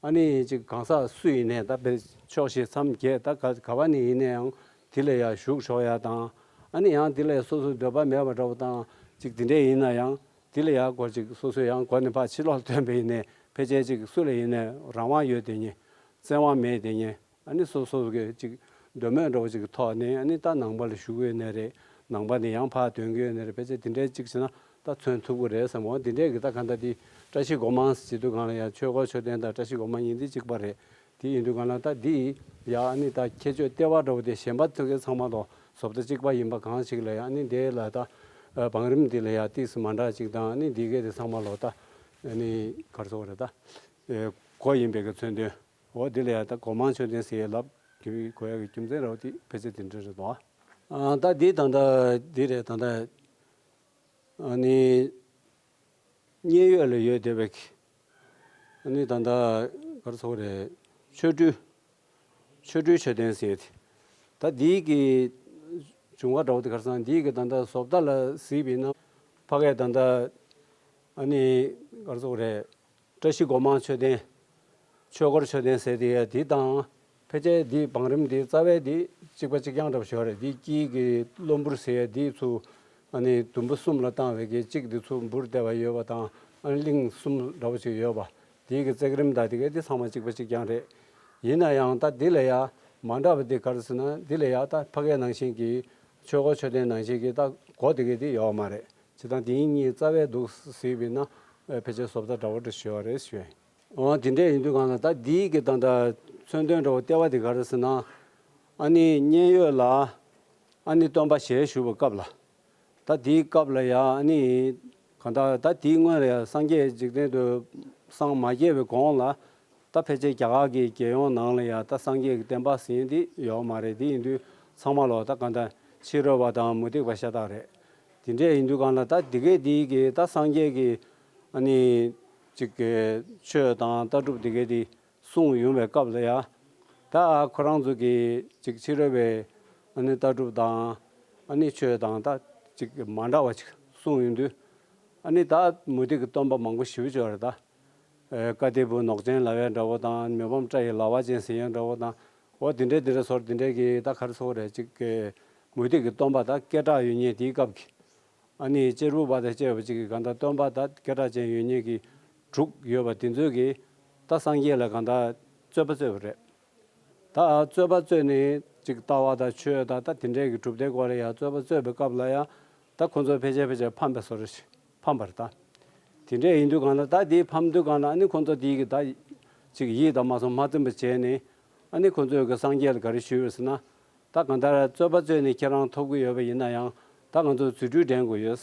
ཨ་ནི་ཅིག་གང་ཟག་སུ་ཡིན་ནའི་ད་དཔེ་ཕྱོགས་བཞི་མཚམས་བརྒྱད་ད་ག་ག་བ་ནས་ཡིན་ནའི་ཡང་འདི་ལ་ཡ་ཞུགས་ཆོག་ཡ་དང་། ཨ་ནི་ཡང་འདི་ལ་ཡ་སོ་སོའི་འདོད་པ་མེད་པ་འདྲ་པོ་དང་ཅིག་འདི་འདྲས་ཡིན་ན་ཡང་འདི་ལ་ཡ་སྒོ་ཅིག་སོ་སོས་ཡང་སྒོ་ནས་ཕར་ཕྱི་ལོགས་ཐོན་པ་ཡིན་ནའི་ཕལ་ཆེར་ཅིག་སུ་ལ་ཡིན་ནའི་རང་དབང་ཡོད་དེ་ཉིད། བཙན་དབང་མེད་དེ་ཉིད། ཨ་ནི་སོ་སོ་གི་ཅིག་འདོད་མོས་འདྲ་པོ་ཅིག་གི་ཐོག་ནས་ཨ་ནི་ད་ནང་པ་ལ་ཞུགས་ཡོད་ནའི་རེད། ནང་པ་ནས་ཡང་ཕར་ཐོན་གྱི་ཡོད་ནའི་རེད། ཕལ་ཆེར་དེ་འདྲའི་ཅིག་བྱས་ན་ད་མཚོན་ཐུབ་ཀྱི་རེད་བསམ། འོ་དེ་འདྲའི་གི་ད་ག་ད་འདི་བཀྲ་ཤིས་སྒོ་མང་ཟེར་དུས་གང་ལ་ཡང་ཆོས་འཁོར་མཆོད་རྟེན་དང་བཀྲ་ཤིས་སྒོ་མང་གཉིས་འདི་གཅིག་པ་རེད། དེ་ཡིན་དུས་གང་ལ་ད་འདི་ཡ་ཨ་ནི་ད་ཁྱད་ཆོས་ལྟེ་བ་འདྲ་པོ་དེ་གཞན་པ་ཚོ་གི་ཚང་མ་ལོ་བཟོ་ལྟ་གཅིག་པ་ཡིན་པ་གང་ཞིག་ལ་ཡ་ཨ་ནི་འདི་ལ་ད་བང་རིམ་འདི་ལ་ཡ་ཏིས་མ་འདྲ་ཅིག་དང་། ཨ་ནི་འདི་གའི་དེ་ཚང་མ་ལོ་ད་ཨ་ནི་ག་རེ་ཟེར་དགོས་རེད། ད་སྒོ་ཡིན་པའི་གི་མཚོན་དོན། འོ་འདི་ལ་ཡང་ད་སྒོ་མང་མཆོད་རྟེན་ཟེར་ཡས་ལབ་དགོས་ཡ་གི་རྒྱུ་མཚན་རེད་བ། དེ་ཕལ་ཆེར་དེ་འདྲ་རེད་དོ། ཨ་ད་འདི་ད་ལྟ་འདི་རེད། ད་ལྟ་ཨ་ནི་མཉན་ཡོད་ལ་ཡོད་བསྡད་པའི་གི་ཨ་ནི་ད་ལྟ་ག་རེ་ཟེར་དགོས་རེད། ཆོ་འཕྲུལ་ཆོ་འཕྲུལ་མཆོད་རྟེན་ཟེར་ཡས་དེ། ད་འདིའི་གི་བྱུང་བ་འདྲ་བོ་དེ་ག་རེ་ཟེར་ན། འདིའི་གི་ད་ལྟ་བཟོ་ལྟ་ལ་གཟིགས་པ་ཡིན་ན་ཕ་གིའི་ད་ལྟ་ཨ་ནི་ག་རེ་ཟེར་དགོས་རེད། བཀྲ་ཤིས་སྒོ་མང་མཆོད་རྟེན། ཆོས་འཁོར་མཆོད་རྟེན་ཟེར་དེ་ཡ་འདི་དང་། ཕལ་ཆེར་འདི་བང་རིམ་འདི་རྩ་བའི་འདི་གཅིག་པ་གཅིག་རྐྱང་འདྲ་པོ་ཞིག་རེད། འདི་དཀྱིལ་གྱི་གློ་འབུར་ཟེར་ཡ་འདི་ཚུར་ཨ་ནི་དུམ་བུ་གསུམ་ལ་བཏང་བའི་གི་གཅིག་འདི་ཚུར་འབུར་བསྡད་པ་ཡོད་པ་དང་། ཨ་ནི་གླིང་གསུམ་འདྲ་པོ་ཞིག་ཡོད་པ། འདི་གི་རྩེག་རིམ་དང་དེ་གའི་འདི་ཚང་མ་གཅིག་པ་གཅིག་རྐྱང་རེད། ཡིན་ན་ཡང་ད་འདི་ལ་ཡ་མ་འདྲ་བ་འདི་ག་རེ་ཟེར་ན། འདི་ལ་ཡ་ད་ཕ་གིའི་ནང་བཞིན་གྱི་ཆོས་འཁོར་མཆོད་རྟེན་ནང་བཞིན་གྱི་ད་སྒོ་དེ་གའི་འདི་ཡོད་མ་རེད། བྱས་ཙང་དེ་གཉིས་རྩ་བའི་འདུག་གཟིགས་པ་ཡིན་ན་ཕལ་ཆེར་བཟོ་ལྟ་འདྲ་པོ་འདྲ་ཞིག་ཡོད་རེད་ཞུ། འོ་དེ་འདྲས་ཡིན་དུས་གང་ལ་ད་འདིའི་གི་ད་ལྟ་མཚོན་དོན་འདྲ་པོ་ལྟེ་བ་དེ་ག་རེ་ཟེར་ན། ཨ་ནི་མཉན་ཡོད་ལ་ཨ་ནི་སྟོན་པ་ཞལ་བཞུགས་པའི་སྐབས་ལ། ད་དེའི་སྐབས་ལ་ཡ་ཨ་ནི་གང་ལྟར་ད་དེའི་སྔོན་ལ་ཡ་སངས་རྒྱས་འཇིག་རྟེན་དུ་སངས་མ་རྒྱས་པའི་གོང་ལ། ད་ཕལ་ཆེར་རྒྱ་གར་གྱི་རྒྱལ་ཡོངས་ནང་ལ་ཡ་ད་སངས་རྒྱས་ཀྱི་བསྟན་པ་ཟེར་མཁན་དེ་ཡོད་མ་རེད། དེ་ཡིན་དུས་ཚང་མ་ལོ་ད་གང་ལྟར་ཕྱི་རོལ་པ་དང་མུ་སྟེགས་པ་ཤ་སྟག་རེད། དེ་འདྲས་ཡིན་དུས་གང་ལ་ད་དེ་གས་དེའི་གི་ད་སངས་རྒྱས་ཀྱི་ཨ་ནི་ཅིག་གི་ཆོས་དང་ལྟ་གྲུབ་དེ་གས་དེ་ གསུངས་ཡོང་བའི་སྐབས་ལ་ཡ། ད་ཁོ་རང་ཚོ་གིས་ཅིག་ཕྱི་རོལ་པའི་ཨ་ནི་ལྟ་གྲུབ་དང་ཨ་ནི་ཆོས་དང་ད་ཅིག་མ་འདྲ་བ་ཅིག་གསུངས་ཡོང་དུས། ཨ་ནི་ད་མུ་སྟེགས་ཀྱི་སྟོན་པ་མང་པོ་ཞེ་པོ་ཅིག་ཡོད་རེད་ད། ཨེ་ཀ་ཏི་བུ་ནོག་ཅན་ལབ་ཡ་འདྲ་བོ་དང་མི་ཕམ་སྐྲ་ཡི་ལག་པ་ཅན་ཟེར་ཡ་འདྲ་བོ་དང་། འོ་དེ་འདྲའི་དེ་འདྲའི་ཟུར་དེ་འདྲའི་གི་ད་ག་རེ་ཟེར་དགོས་རེད། ཅིག་གི་མུ་སྟེགས་ཀྱི་སྟོན་པ་ད་སྐད་གྲགས་ཡོད་མཁན་དེའི་སྐབས་ཀྱི། ཨ་ནི་གཅེར་བུ་པ་དང་བཅས་པ་ཅིག་གིས་གང་ལྟར་སྟོན་པ་ད་སྐད་གྲགས་ཅན་ཡོད་མཁན་གྱི་དྲུག་ཡོད་པ་དེ་ཚོས་ཀྱིས་ད་སངས་རྒྱས་ལ་གང་ལྟར་རྩོད་པ་རྩོད་པ་རེད། ད་རྩོད་པ་རྩོད་ནས་ཅིག་ལྟ་བ་དང་ཆོས་དང་ད་དེ་འདྲའི་གི་གྲུབ་མཐའི་སྐོར་ལ་ཡང་རྩོད་པ་རྩོད་པའི་སྐབས་ལ་ཡང་ད་ཁོ་ཚོ་ཕལ་ཆེར་ཕལ་ཆེར་ཕམ་པའི་བཟོ་འདྲ་ཞིག་ཕམ་པ་རེད་ད། དེ་འདྲ་ཡིན་དུས་གང་ལ་ད་དེ་ཕམ་དུས་གང་ལ་ཨ་ནི་ཁོ་ཚོ་དེའི་གི་ད་ཅིག་ཡིད་དང་མ་སོང་མ་ཚིམ་པ་བྱས་ནས་ཨ་ནི་ཁོ་ཚོས་གི་སངས་རྒྱས་ལ་ག་རེ་ཞུས་པ་ཟེར་ན། ད་གང་ལྟར་རྩོད་པ་རྩོད་ནས་ཁྱེད་རང་ཐོབ་གི་ཡོད་པ་ཡིན་ན་ཡང་ད་ང་ཚོ་རྫུ་འཕྲུལ་འགྲན་དགོས་ཡོད།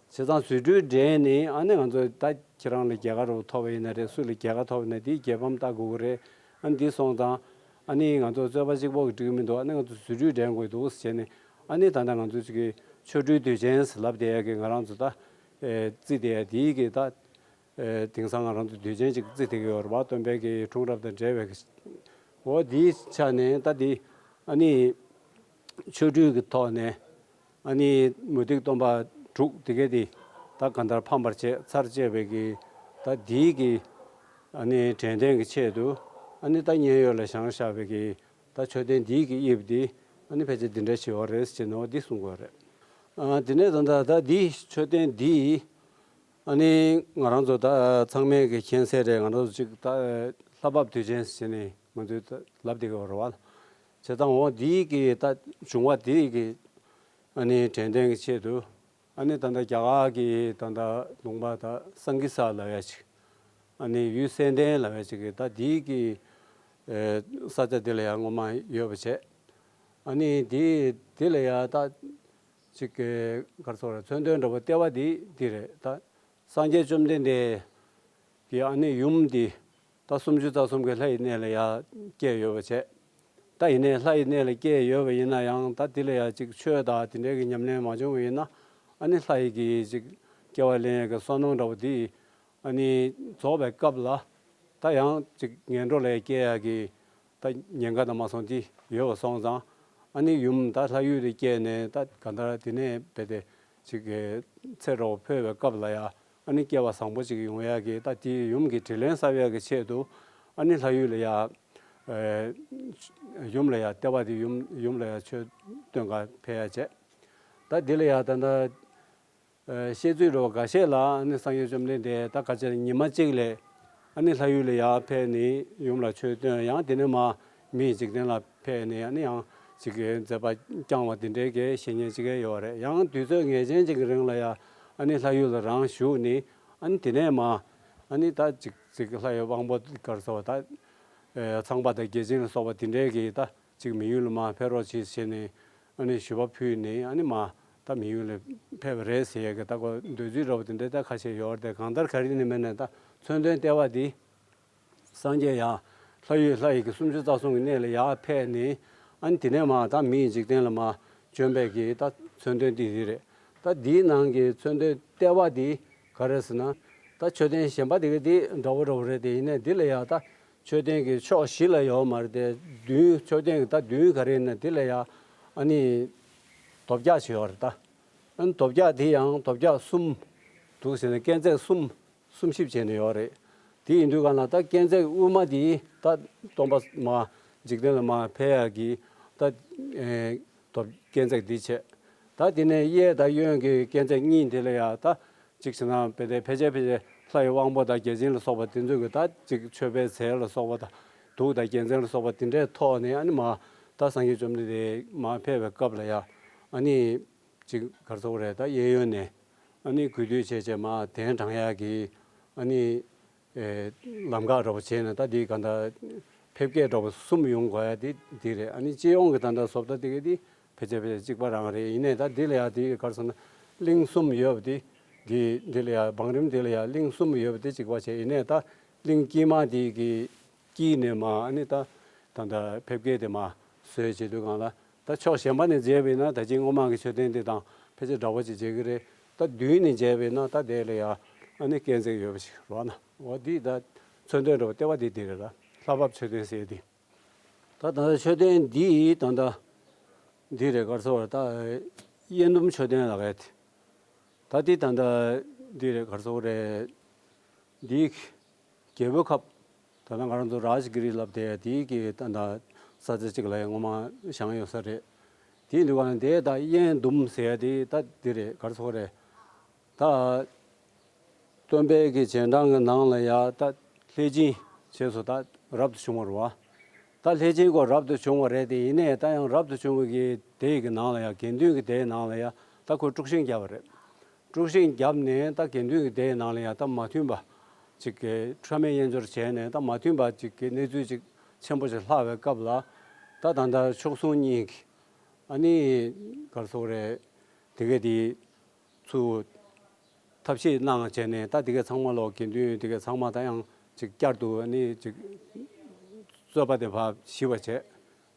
བྱས་ཙང་རྫུ་འཕྲུལ་འགྲན་ནས་ཨ་ནི་ང་ཚོ་ད་ཁྱེད་རང་ལ་རྒྱལ་ཁ་རུ་ཐོབ་པ་ཡིན་ན་རེད། སུ་ལ་རྒྱལ་ཁ་ཐོབ་ན་དེའི་རྒྱལ་ཕམ་བཏགས་དགོས་ཀྱི་རེད། ཨ་ནི་འདི་སོང་ཙང་ཨ་ནི་ང་ཚོ་རྩོད་པ་གཅིག་པོ་གིས་འགྲིག་གི་མི་འདུག་ཨ་ནི་ང་ཚོ་རྫུ་འཕྲུལ་འགྲན་དགོས་འདུག་ཟེར་ནས་ཨ་ནི་ད་ལྟ་ང་ཚོ་ཅིག་གི་ཆོ་འཕྲུལ་དུས་ཆེན་ཟེར་ལབ་བསྡད་ཡ་གི་ང་རང་ཚོ་ད་ཨེ་རྩི་བསྡད་ཡ་དེའི་གི་ད་ཨེ་དེང་སང་ང་རང་ཚོ་དུས་ཆེན་ཅིག་རྩི་བསྡད་ཀྱི་ཡོད་རེད་པ། སྟོན་པའི་གི་འཁྲུངས་རབས་དང་འབྲེལ་བའི་གི། འོ་དེའི་ཆ་ནས་ད་དེ་ཨ་ནི། ཆོ་འཕྲུལ་གྱི་ཐོག་ནས་ཨ་ནི་མུ་སྟེགས་སྟོན་པ་དྲུག་དེ་གས་དེ་ད་གང་ལྟར་ཕམ་པར་བྱས་ཚར་བཅད་པའི་གི་ད་དེའི་གི་ཨ་ནི་དྲན་རྟེན་གྱི་ཆེད་དུ་ཨ་ནི་ད་མཉན་ཡོད་ལ་བཞེངས་བཞག་པའི་གི་ད་མཆོད་རྟེན་འདིའི་གི་དབྱིབས་འདི་ཨ་ནི་ཕལ་ཆེར་འདི་འདྲ་ཞིག་ཡོད་རེད་ཅེས་ནོ་འདི་གསུང་དགོས་རེད། ཨ་དེ་ནས་ད་ད་ད་འདི་མཆོད་རྟེན་འདི་ཨ་ནི་ང་རང་ཚོ་ད་ཚང་མས་གི་མཁྱེན་གསལ་རེད། ང་རང་ཚོ་ཅིག་ད་ལྷ་བབས་དུས་ཆེན་ཟེར་ནས་ང་ཚོས་ད་ལབ་བསྡད་ཀྱི་ཡོད་རེད་བ། བྱས་ཙང་འོ་འདིའི་གི་ད་བྱུང་བ་འདིའི་གི་ཨ་ནི་དྲན་རྟེན་གྱི་ཆེད་དུ་ཨ་ནི་ད་ལྟ་རྒྱ་གར་གྱི་ད་ལྟ་ལུང་པ་ད་སང་ཀི་ས་ལབ་ཡ་ཅིག་ཨ་ནི་ཡུལ་སེང་ལྡེང་ལབ་ཡ་ཅིག་གི་ད་འདིའི་གི་ཨེ་ས་ཆ་འདི་ལ་ཡ་སྔོན་མ་ཡོད་པ་བྱས། ཨ་ནི་འདི་འདི་ལ་ཡ་ད་ཅིག་གི་ག་རེ་ཟེར་དགོས་རེད། མཚོན་དོན་འདྲ་པོ་ལྟེ་བ་འདི་འདི་རེད་ད། སངས་རྒྱས་བཅོམ་ལྡན་འདས་ཀྱི་ཨ་ནི་ཡུམ་འདི་ད་སུམ་ཅུ་རྩ་གསུམ་གྱི་ལྷ་ཡི་གནས་ལ་ཡ་སྐྱེས་ཡོད་པ་བྱས། ད་ཡིན་ནའི་ལྷ་ཡི་གནས་ལ་སྐྱེས་ཡོད་པ་ཡིན་ན་ཡང་ད་འདི་ལ་ཡ་ཅིག་ཆོས་དང་དེ་འདྲའི་གི་ཉམས་ལེན་མ་བྱུང་བ་ཡིན་ན་ཨ་ནི་ལྷ་ཡི་གི་ཅིག་སྐྱེ་བ་ལེན་ཡས་ཀྱི་བསོད་ནམས་འདྲ་པོ་འདི་ཨ་ནི་རྫོགས་པའི་སྐབས་ལ་ད་ཡང་ཅིག་ངན་འགྲོ་ལ་སྐྱེ་ཡ་གི་ད་ཉེན་ཁ་དང་མ་སོང་དེ་ཡོད་པ་སོང་ཙང་ཨ་ནི་ཡུམ་ད་ལྷ་ཡུལ་དུ་སྐྱེས་ནས་ད་ག་འདྲ་དེ་ནས་བས་ཏེ་ཅིག་གི་ཚེ་འདྲ་པོ་འཕོས་པའི་སྐབས་ལ་ཡ་ཨ་ནི་སྐྱེ་བ་བཟང་པོ་ཅིག་ཡོང་ཡ་གི་ད་དེའི་ཡུམ་གྱི་དྲིན་ལན་གསབ་ཡ་གི་ཆེད་དུ་ཨ་ནི་ལྷ་ཡུལ་ལ་ཡ་ཨེ་ཡུམ་ལ་ཡ་ལྟེ་བ་དེ་ཡུམ་ཡུམ་ལ་ཡ་མཆོད་སྟོན་ག་ཕེབས་ཡ་བྱས། ད་འདི་ལ་ཡ་ད་ལྟ་ཨ་བཤད་ཚུལ་འདྲ་པོ་འགའ་ཤས་ལ་ཨ་ནི་སངས་རྒྱས་བཅོམ་ལྡན་འདས་ད་ག་ཅིག་ཉི་མ་གཅིག་ལས་ཨ་ནི་ལྷ་ཡུལ་ལ་ཡར་ཕེབས་ནས་ཡུམ་ལ་མཆོད་སྟོན། ཡང་དེ་ནས་མར་མིའི་འཇིག་རྟེན་ལ་ཕེབས་ནས་ཨ་ནི་ཡང་ཅིག་གི་མཛད་པ་བསྐྱངས་པ་དེ་འདྲའི་གི་བཤད་མཁན་ཅིག་ཡོད་རེད། ཡང་དུས་ཚོད་ངེས་ཅན་ཅིག་གི་རིང་ལ་ཡ་ཨ་ནི་ལྷ་ཡུལ་ལ་རང་བཞུགས་ནས་ཨ་ནི་དེ་ནས་མར་ཨ་ནི་ད་ཅིག་ཅིག་ལྷ་ཡི་དབང་པོ་ག་རེ་ཟེར་བ་ད་ཨེ་ཚངས་པ་དང་བརྒྱ་བྱིན་ལ་སོགས་པ་དེ་འདྲའི་གི་ད་ཅིག་མི་ཡུལ་ལ་མར་ཕེབས་རོགས་བྱེད་ཟེར་ནས་ཨ་ནི་ཞུ་བ་ཕུལ་ནས་ཨ་ནི་མར་ད་མི་ཡུལ་ལ་ཕེབས་པ་རེད་ཟེར་ཡས་ཀྱི་ད་ཁོ་འདོད་ཚུལ་འདྲ་པོ་དེ་འདྲ་ད་ཁ་ཤས་ཡོད་རེད། དེ་གང་ལྟར་ག་རེ་ཡིན་ནའི་མིན་ནའི་ད་མཚོན་དོན་ལྟེ་བ་འདི་སངས་རྒྱས་ཡར་ལྷ་ཡུལ་ལྷ་ཡི་གི་སུམ་ཅུ་རྩ་གསུམ་གྱི་གནས་ལ་ཡར་ཕེབས་ནས་ཨ་ནི་དེ་ནས་མར་ད་མིའི་འཇིག་རྟེན་ལ་མར་བྱོན་པའི་གི་ད་མཚོན་དོན་འདི་འདི་རེད། ད་འདིའི་ནང་གི་མཚོན་དོན་ལྟེ་བ་འདི་ག་རེ་ཟེར་ན། ད་མཆོད་རྟེན་གཞན་པ་དེ་ག་དེ་འདྲ་པོ་འདྲ་པོ་རེད། དེ་ཡིན་ནའི་འདི་ལ་ཡ་ད་མཆོད་རྟེན་གྱི་ཕྱོགས་བཞི་ལ་ཡོད་མ་རེད་དེ། མདུན་མཆོད་རྟེན་གྱི་ད་མདུན་ག་རེ་ཡིན་ན་འདི་ལ་ཡ་ཨ་ནི་དོ་བརྒྱག་ཅིག་ཡོད་རེད་ད། ཨ་ནི་དོ་བརྒྱག་དེ་ཡང་དོ་བརྒྱག་གསུམ་འདུག་ཟེར་ནས་སྐས་འཛེག་གསུམ་གསུམ་གཤིབ་བྱས་ནས་ཡོད་རེད། དེ་ཡིན་དུས་གང་ལ་ད་སྐས་འཛེག་དབུས་མ་དེ་ད་སྟོན་པ་མར་འཇིག་རྟེན་ལ་མར་ཕེབས་ཡག་གི་ད་ཨེ་དོ་སྐས་འཛེག་འདི་བྱས། ད་དེ་ནས་གཡས་དང་གཡོན་གྱི་སྐས་འཛེག་གཉིས་དེ་ལ་ཡ་ད་གཅིག་བྱས་ན་དཔེ་དེ་ཕལ་ཆེར་ཕལ་ཆེར་ལྷ་ཡི་དབང་པོ་དང་བརྒྱ་བྱིན་ལ་སོགས་པ་དེ་ཚོ་གི་ད་གཅིག་མཆོད་པའི་རྫས་ལ་སོགས་པ་དང་གདུགས་དང་རྒྱལ་མཚན་ལ་སོགས་པ་དེ་འདྲའི་ཐོག་ནས་ཨ་ནི་མར་ད་སངས་རྒྱས་བཅོམ་ལྡན་འདས་མར་ཕེབས་པའི་སྐབས་ལ་ཡ་ཨ་ནི་གཅིག་ག་རེ་ཟེར་དགོས་རེད། ད་གཡས་གཡོན་ནས་ཨ་ནི་གུས་འདུད་བྱས་བྱས་མར་གདན་དྲངས་ཡག་གི་ཨ་ནི་ཨེ་ལམ་ཁ་འདྲ་པོ་བྱས་ནས་ད་འདི་ག་ད་ཕེབས་སྐད་འདྲ་པོ་གསུམ་ཡོང་དགོས་ཡ་དེ་འདི་རེད། ཨ་ནི་སྤྱི་ཡོངས་ཀྱི་ད་ད་བཟོ་ལྟ་དེ་ག་དེ་ཕལ་ཆེར་ཕལ་ཆེར་གཅིག་པ་རང་རེད། ཡིན་ནའི་ད་འདི་ལ་ཡ་དེ་ག་རེ་ཟེར་ན་གླིང་གསུམ་ཡོད་པ་དེ་འདི་འདི་ལ་ཡ་བང་རིམ་འདི་ལ་ཡ་གླིང་གསུམ་ཡོད་པ་དེ་གཅིག་པ་བྱས། ཡིན་ནའི་ད་གླིང་དཀྱིལ་མ་དེ་གི་དཀྱིལ་ནས་མར་ཨ་ནི་ད་ད་ད་ཕེབས་སྐད་དེ་མར་བཟོས་བྱེད་དུས་སྒང་ལ་ད་ཕྱོགས་གཞན་པ་ནས་མཇལ་བས་ན་ད་ཅིག་སྔོན་མ་གི་མཆོད་རྟེན་དེ་དང་ཕལ་ཆེར་འདྲ་པོ་ཅིག་མཇལ་གི་རེད། ད་མདུན་ནས་མཇལ་བས་ན་ད་དེ་ལ་ཡ་ཨ་ནི་སྐས་འཛེག་ཡོད་པ་ཞིག་རོགས་ན། འོ་འདི་ད་མཚོན་དོན་འདྲ་པོ་ལྟེ་བ་དེ་འདི་རེད་ལ། ལྷ་བབས་མཆོད་རྟེན་ཟེར་ཏེ། ད་ད་ལྟ་མཆོད་རྟེན་འདི་ད་ལྟ་འདི་རེད། ག་རེ་ཟེར་བ་ད་དབྱེན་ཟླུམ་མཆོད་རྟེན་ལབ་ཡ་དེ། ད་འདི་ད་ལྟ་འདི་རེད། ག་རེ་ཟེར་བ་རེད། འདི་རྒྱལ་པོའི་ཁབ། ད་ལྟ་ང་རང་ཚོ་རཱཇ་གི་རི་ལབ་དེ་དེའི་གི་ད་ལྟ་ས་ཆ་གཅིག་ལ་ངོ་མ་བཞེངས་ཡོད་ས་རེད། དེའི་འདུག་ག་ན་དེ་ད་དབྱེན་ཟླུམ་ཟེར་ཡ་དེ་ད་འདི་རེད། ག་རེ་ཟེར་བ་རེད། ད་སྟོན་པའི་གི་རྗེས་འབྲང་གི་ནང་ལ་ཡ་ད་ལྷས་སྦྱིན་བྱས་སོ། ད་རབ་ཏུ་བྱུང་བ་རེད་བ། ད་ལྷས་སྦྱིན་ཁོ་རབ་ཏུ་བྱུང་བ་རེད་དེ། ཡིན་ནའི་ད་ཡང་རབ་ཏུ་བྱུང་བའི་གི་དེའི་གི་ནང་ལ་ཡ་དགེ་འདུན་གི་སྡེའི་ནང་ལ་ཡ་ད་ཁོས་དཀྲུག་ཤིང་བརྒྱབ་པ་རེད། དཀྲུག་ཤིང་བརྒྱབ་ནས་ད་དགེ་འདུན་གྱི་སྡེའི་ནང་ལ་ཡང་ད་མ་མཐུན་པ་ཅིག་གི་ཕྲ་མའི་དབྱེན་སྦྱོར་བྱས་ནས་ད་མ་མཐུན་པ་ཅིག་གི་གནས་ཚུལ་ཅིག་ཆེན་པོ་ཞིག་ལྷག་པའི་སྐབས་ལ། ད་ད་ལྟ་མཆོག་ཟུང་གཉིས་ཀྱི་ཨ་ནི་ག་རེ་ཟེར་དགོས་རེད། དེ་གས་དེ་ཚུར་ཐབས་ཤེས་གནང་བྱས་ནས་ད་དེ་གས་ཚང་མ་ལོག་དགེ་འདུན་དེ་གས་ཚང་མ་ད་ཡང་ཅིག་བསྐྱར་དུ་ཨ་ནི་ཅིག་རྩོད་པ་དེ་ཕར་ཞི་བ་བྱས།